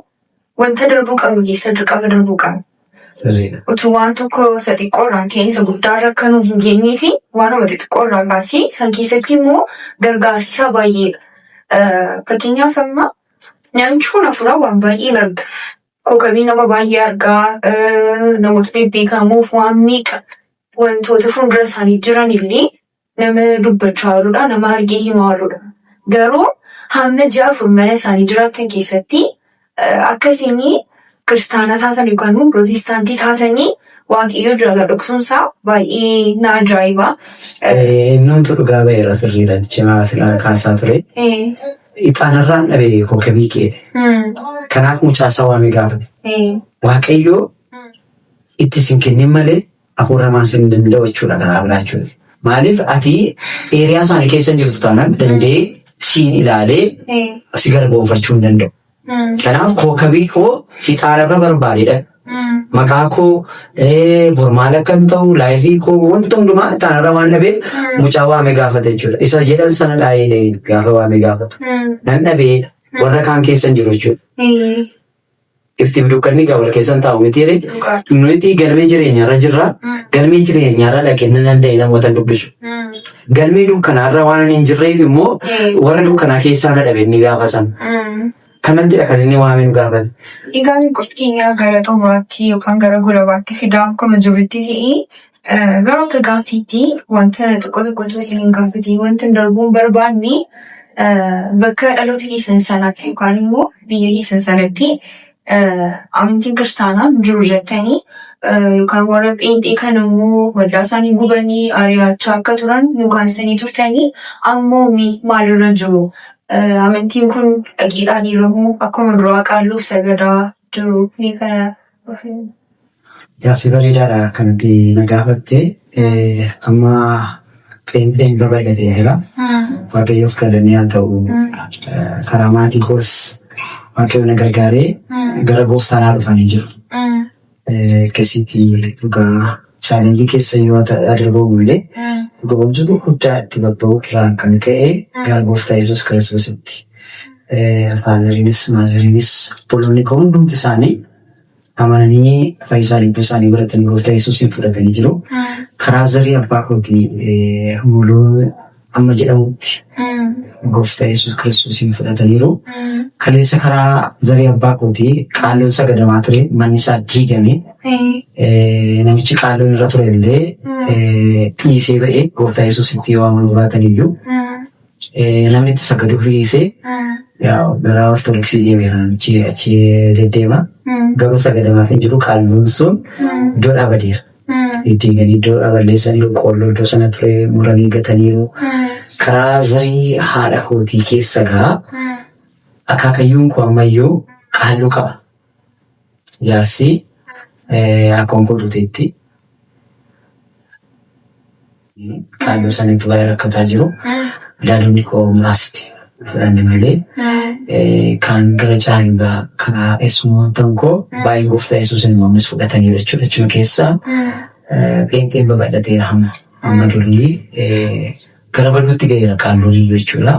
wanta darbuu qabnu keessa dirqama darbuu qabna. Sirriidha. Utuu waan tokko isa xiqqoo irraan ka'ee isa guddaa irra akka nu hin geenyee fi waanuma xixiqqoo irraa kaasee san keessatti immoo gargaarsi isaa baay'eedha. Fakkeenyaaf amma namichi kun hafuuraan waan baay'een arga. Kokabii nama baay'ee argaa, namoota bebbeekamoof waan meeqa wantoota fuuldura isaanii jiran illee nama dubbachaa ooludha, nama argee himaa ooludha. Garuu hamma ji'a 4 mana isaanii jiraatan keessatti akka isin kiristaana taatan yookaan immoo pirootestaantii taatanii Waaqayyo jala dhoksuunsaa baay'ee na ajaa'iba. Innumtu dhugaa ba'eera sirriidha cimaa silaa kaasaa ture. Ixaanarraan dhabe kokabii kee. Kanaaf mucaasaa waamee gaafate. Waaqayyo itti sin kennin malee hafuura hamaan sin danda'u jechuudha kanaaf laachuun. Maaliif ati eeriyaa isaanii keessa jirtu taanaan danda'ee siin ilaalee si garboomfachuu hin danda'u. Kanaaf kookabii koo ixaanarra barbaadedha. Maqaa koo bor maal akkan ta'u laayifii koo wanta hundumaa ixaanarra waan dhabeef mucaa waamee gaafate jechuudha. Isa jedhan sana dhaa'ee gaafa waamee gaafatu. Nan dhabee warra kaan keessa hin jiru jechuudha. Iftiif dukkanni egaa wal keessa hin taa'u miti ree. Nuti galmee jireenyaarra jirra. Galmee jireenyaarra dhaqee nan danda'e namoota hin dubbisu. Galmee dukkanaarra waan hin jirreef immoo warra dukkanaa keessaa na dhabe inni gaafa sana. Kanattidha kan inni waamee nu gaafate. Egaan qophii keenya gara xumuraatti yookaan gara golabaatti fidaa akkuma jirutti ta'e garuu akka gaaffiitti wanta xiqqoo tokkotu isin hin gaafatiin wanta hin darbuu hin barbaanne bakka dhaloota keessan sanaatti yookaan immoo biyya keessan sanatti amantiin kiristaanaa hin jiru jettanii yookaan warra pheenxee kana immoo waldaa isaanii gubanii ari'achaa akka turan nu kaastanii turtanii ammoo maalirra jiru? Amantiin kun dhaqiidhaan hiramuu akkuma duraa qaalluuf sagadaa jiru ni kana. Gaaffii bareedaadha kan ati na gaafatte. Amma pheenxeen babal'ateera. Waaqayyoof galanni haa ta'u. Karaa maatii koos Waaqayyo na gargaaree gara gooftaa naa dhufanii jiru. Akkasitti dhugaa Challenge keessa yoo darbamu illee dhuga gurguddaa itti babba'uu irraan kan ka'e gara gooftaa Yesuus Kiristoositti. Fatheriinis motheriinis obboloonni koo hundumti isaanii amananii fayyisaa lubbuu isaanii godhatanii gooftaa Yesuusin fudhatanii jiru. Karaa zarii abbaa kootii muluu amma jedhamutti gooftaa Yesuus Kiristoosiin fudhataniiru. Kaleessa karaa zarii abbaa kootii qaalloon sagadamaa ture, manni isaa diigame. Namichi qaalloon irra ture illee dhiisee ba'ee gooftaa Yesuusitti yoo amanuu baatan iyyuu namni itti sagaduuf dhiisee gara Ortodoksii deemeera, namichi achi deddeema. Garuu sagadamaaf hin jiru, qaalloon sun iddoo dhaabateera. Diiganii iddoo balleessanii qoolloo iddoo sana ture muranii gataniiru. Karaa zarii haadha kootii keessa gaa akaakayyuun koo ammayyuu qaalluu qaba. Jaarsi akkoon koo duuteetti qaalluu sanitti baay'ee rakkataa jiru. Daadonni koo muraasni fudhanne malee kan gara caalaa karaa eessummoota koo baay'een gooftaa Yesuusin ammas fudhatanii jechuudha. Jechuun keessa pheenxeen babal'ateera hamma. Amma durii gara baduutti ga'eera qaalluun jechuudha.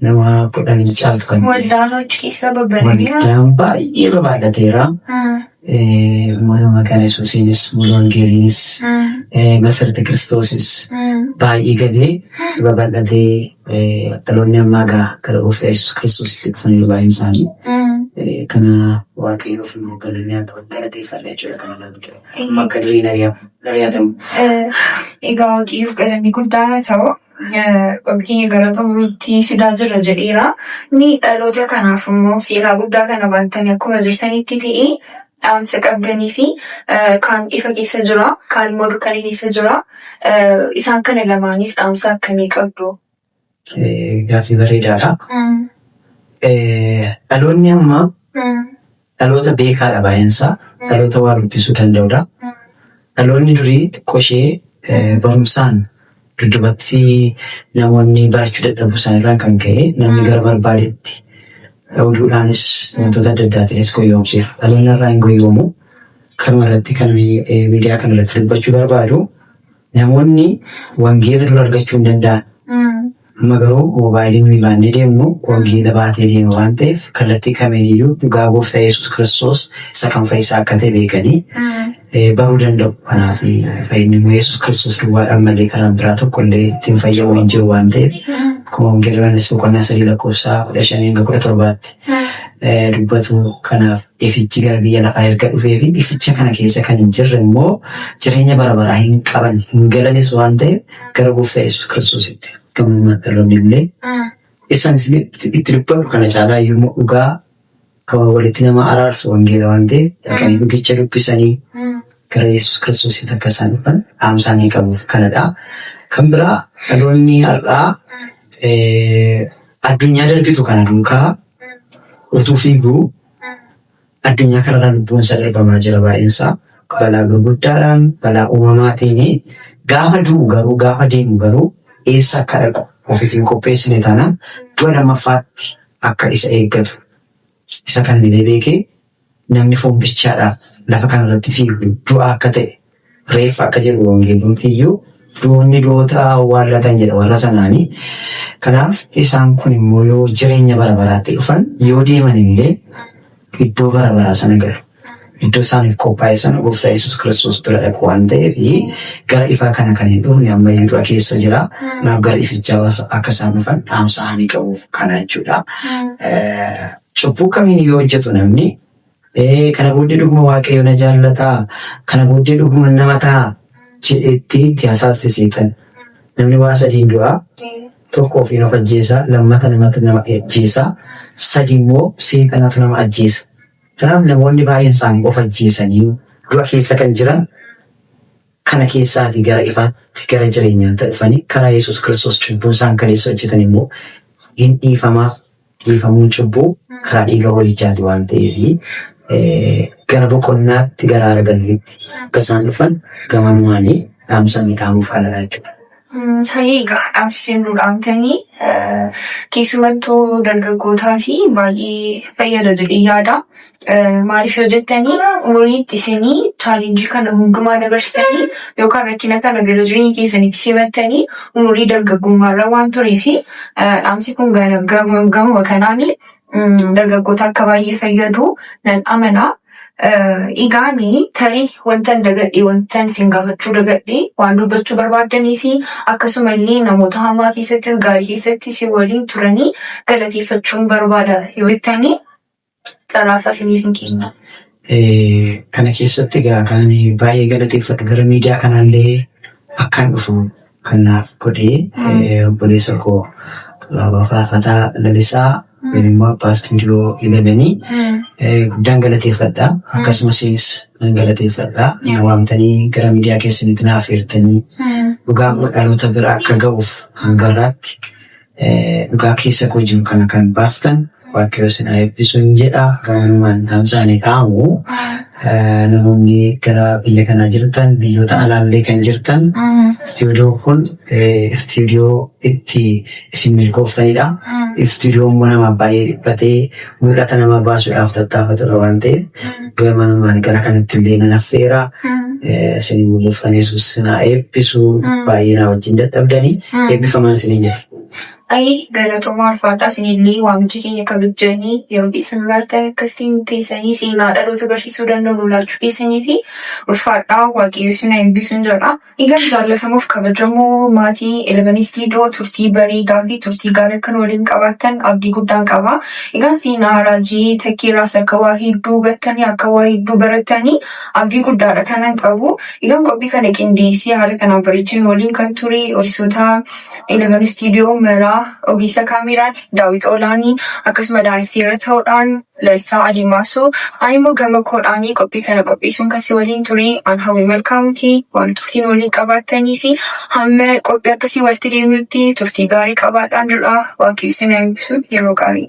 Nama 10 caaltu kan Waldaan hojii keessa babal'ateera. Waldaan baay'ee babal'ateera. Maqaan Yesuusiinis, Mulu Wangeeliinis, Masarata Kiristoosis baay'ee galee babal'atee dhaloonni ammaa gaa gara gooftaa Yesuus Kiristoositti dhufaniiru baay'een isaanii. Kana Waaqayyoof immoo galanni haa ta'u, galateeffadha jechuudha kana ilaalcha. Amma akka durii ari'atamu. Egaa Waaqayyoof galanni guddaa haa ta'u. Keenya gara xumuruutti fidaa jirra jedheera. Ni dhaloota kanaaf immoo seenaa guddaa kana baattanii akkuma jirtanitti ta'ee dhaamsa qabdanii fi kaan ifa keessa jira, kaan immoo dukkana keessa jira. Isaan kana lamaaniif dhaamsa akkamii qabdu? Gaaffii bareedaadha. Dhaloonni ammaa dhaloota beekaadha baay'eensaa. Dhaloota waa dubbisuu danda'udha. Dhaloonni durii xiqqoo ishee barumsaan dudduubatti namoonni barachuu dadhabuu isaaniirraan kan ka'e namni gara barbaadetti oduudhaanis wantoota adda addaatiinis goyoomseera. Dhaloonni har'aa hin goyoomu. Kanuma irratti kan miidiyaa kana irratti dubbachuu barbaadu, namoonni wangeela dura argachuu hin danda'an. Amma garuu moobaayiliin nuyi baannee deemnu wangeela baatee deema waan ta'eef, kallattii kamiiniyyuu dhugaa gooftaa Yesuus Kiristoos isa kan fayyisaa akka ta'e beekanii baruu danda'u. Kanaaf fayyinni immoo Yesuus Kiristoos duwwaadhaan malee karaan biraa tokko illee ittiin fayyamu hin jiru waan ta'eef, akkuma wangeela Yohaannis boqonnaa 3 lakkoofsa 15 hanga 17tti dubbatu, kanaaf ifichi gara biyya lafaa erga dhufee fi ificha kana keessa kan hin jirre immoo jireenya bara baraa hin qaban, hin galanis waan ta'eef, gara gooftaa Yesuus Kiristoositti gamummaa dhaloonni illee isaan itti dubbatu kana caalaa iyyuu immoo dhugaa kan walitti nama araarsu wangeela waan ta'eef, dhaqanii dhugicha dubbisanii gara Yesuus Kiristoositti akka isaan dhufan dhaamsaanii qabuuf kanadha. Kan biraa, dhaloonni har'aa addunyaa darbitu kana duukaa utuu fiiguu addunyaa kanarraa lubbuun isaa darbamaa jira baay'eensaa. Balaa gurguddaadhaan, balaa uumamaatiin gaafa du'u garuu, gaafa deemu garuu eessa akka dhaqu ofiif hin qopheessine taanaan du'a lammaffaatti akka isa eeggatu isa kan illee beekee, namni foon bichaadhaaf lafa kanarratti fiigu du'a akka ta'e, reeffa akka jedhu, wangeelumti iyyuu du'oonni du'oota awwaallatan jedha warra sanaanii. Kanaaf isaan kun immoo yoo jireenya bara baraatti dhufan, yoo deeman illee iddoo bara baraa sana galu. Iddoo isaaniif qophaa'e sana gooftaa Yesuus Kiristoos bira dhaqu waan ta'eef, gara ifaa kana kan hin dhufne ammayyuu du'a keessa jira. Kanaaf gara ifichaa akka isaan dhufan dhaamsa ani qabuuf kana jechuudha. Cubbuu kamiin yoo hojjetu namni kana booddee dhuguma Waaqayyo na jaallataa, kana booddee dhuguma nama ta'a jedheetti itti hasaasti seetan. Namni waa sadiin du'a. Tokko ofiin of ajjeesa, lammata namatu nama ajjeesa, sadi immoo seexanatu nama ajjeesa. Kanaaf namoonni baay'een isaanii of ajjeesanii du'a keessa kan jiran, kana keessaatii gara ifaatti, gara jireenyaatti dhufanii karaa Yesuus Kiristoos cubbuun isaan kaleessa hojjetan immoo hin dhiifamaaf. Dhiifamuun cubbuu karaa dhiiga hoolichaati waan ta'eef, gara boqonnaatti, gara arganiitti akka isaan dhufan gamanumaanii dhaamsa dhaamuuf kanadha jechuudha. Hayyee, egaa dhaamsi isin nu dhaamtanii keessumattuu dargaggootaa fi baay'ee fayyada jedhee yaada. Maaliif yoo jettanii, umurii itti isinii challenge kana hundumaa dabarsitanii yookaan rakkina kana gara jireenya keessanitti simattanii umurii dargaggummaarra waan tureef, dhaamsi kun gamuma kanaan dargaggoota akka baay'ee fayyadu nan amana. Egaani tarii wantan dagadhe, wantan isin gaafachuu dagadhe, waan dubbachuu barbaaddanii fi akkasuma illee namoota hamaa keessattis gaarii keessatti isin waliin turanii galateeffachuun barbaada yoo jettanii, carraasaa isiniif hin kenna. Kana keessatti egaa kan ani baay'ee galateeffadhu, gara miidiyaa kanaallee akkan dhufu kan naaf godhee, obboleessa koo Alaabaa Faarfataa Lalisaa yookiin immoo abbaa istuudiyoo Elevenii guddaan galateeffadha. Akkasumas nan galateeffadha. Na waamtanii gara miidiyaa keessanitti naaf eertanii, dhugaa dhaloota bira akka ga'uuf hangarraatti dhugaa keessa koo jiru kana kan baaftan, Waaqayyo isin haa eebbisu jedha. Gabanumaan dhaamsa ani dhaamu, namoonni gara biyya kanaa jirtan, biyyoota alaallee kan jirtan, istuudiyoo kun istuudiyoo itti isin milkooftanidha. Istuudiyoo immoo nama baay'ee dhiphatee mul'ata nama baasuudhaaf tattaafatudha waan ta'eef, gamanumaan gara kanatti illee nan affeera. Isin mul'iftan, Yesuus isin haa eebbisu. Baay'ee na wajjin dadhabdanii, eebbifamaan isiniin jedha. Ayi, galatoomaa, ulfaadhaa. Isinillee waamicha keenya kabajanii yeroo keessan irraa akkasiin teessanii seenaa dhaloota barsiisuu danda'u nu laachuu keessanii fi ulfaadhaa, Waaqayyo isin haa eebbisuun jedha. Egaa jaallatamuuf kabajamoo maatii Eleven Studio, turtii bareedaa fi turtii gaarii akkan waliin qabaattan abdii guddaan qaba. Egaa seenaa raajii Takkiirraas akka waa hedduu hubattanii, akka waa hedduu barattanii abdii guddaadha kanan qabu. Egaa qophii kana qindeessee haala kanaan bareechin waliin kan ture hojjettoota Eleven Studio maraa, ogeessa kaameraan Daawit Olaanii, akkasuma daarekteera ta'uudhaan Lalisaa Alimaasuu, ani immoo gama koodhaanii qophii kana qopheessuun kan si waliin ture an Hawwii Malkaamuti. Waan turtiin waliin qabaattanii fi hamma qophii akkasii walitti deemnutti turtii gaarii qabaadhaan jedha. Waaqayyo isin haa eebbisu, yeroo gaarii.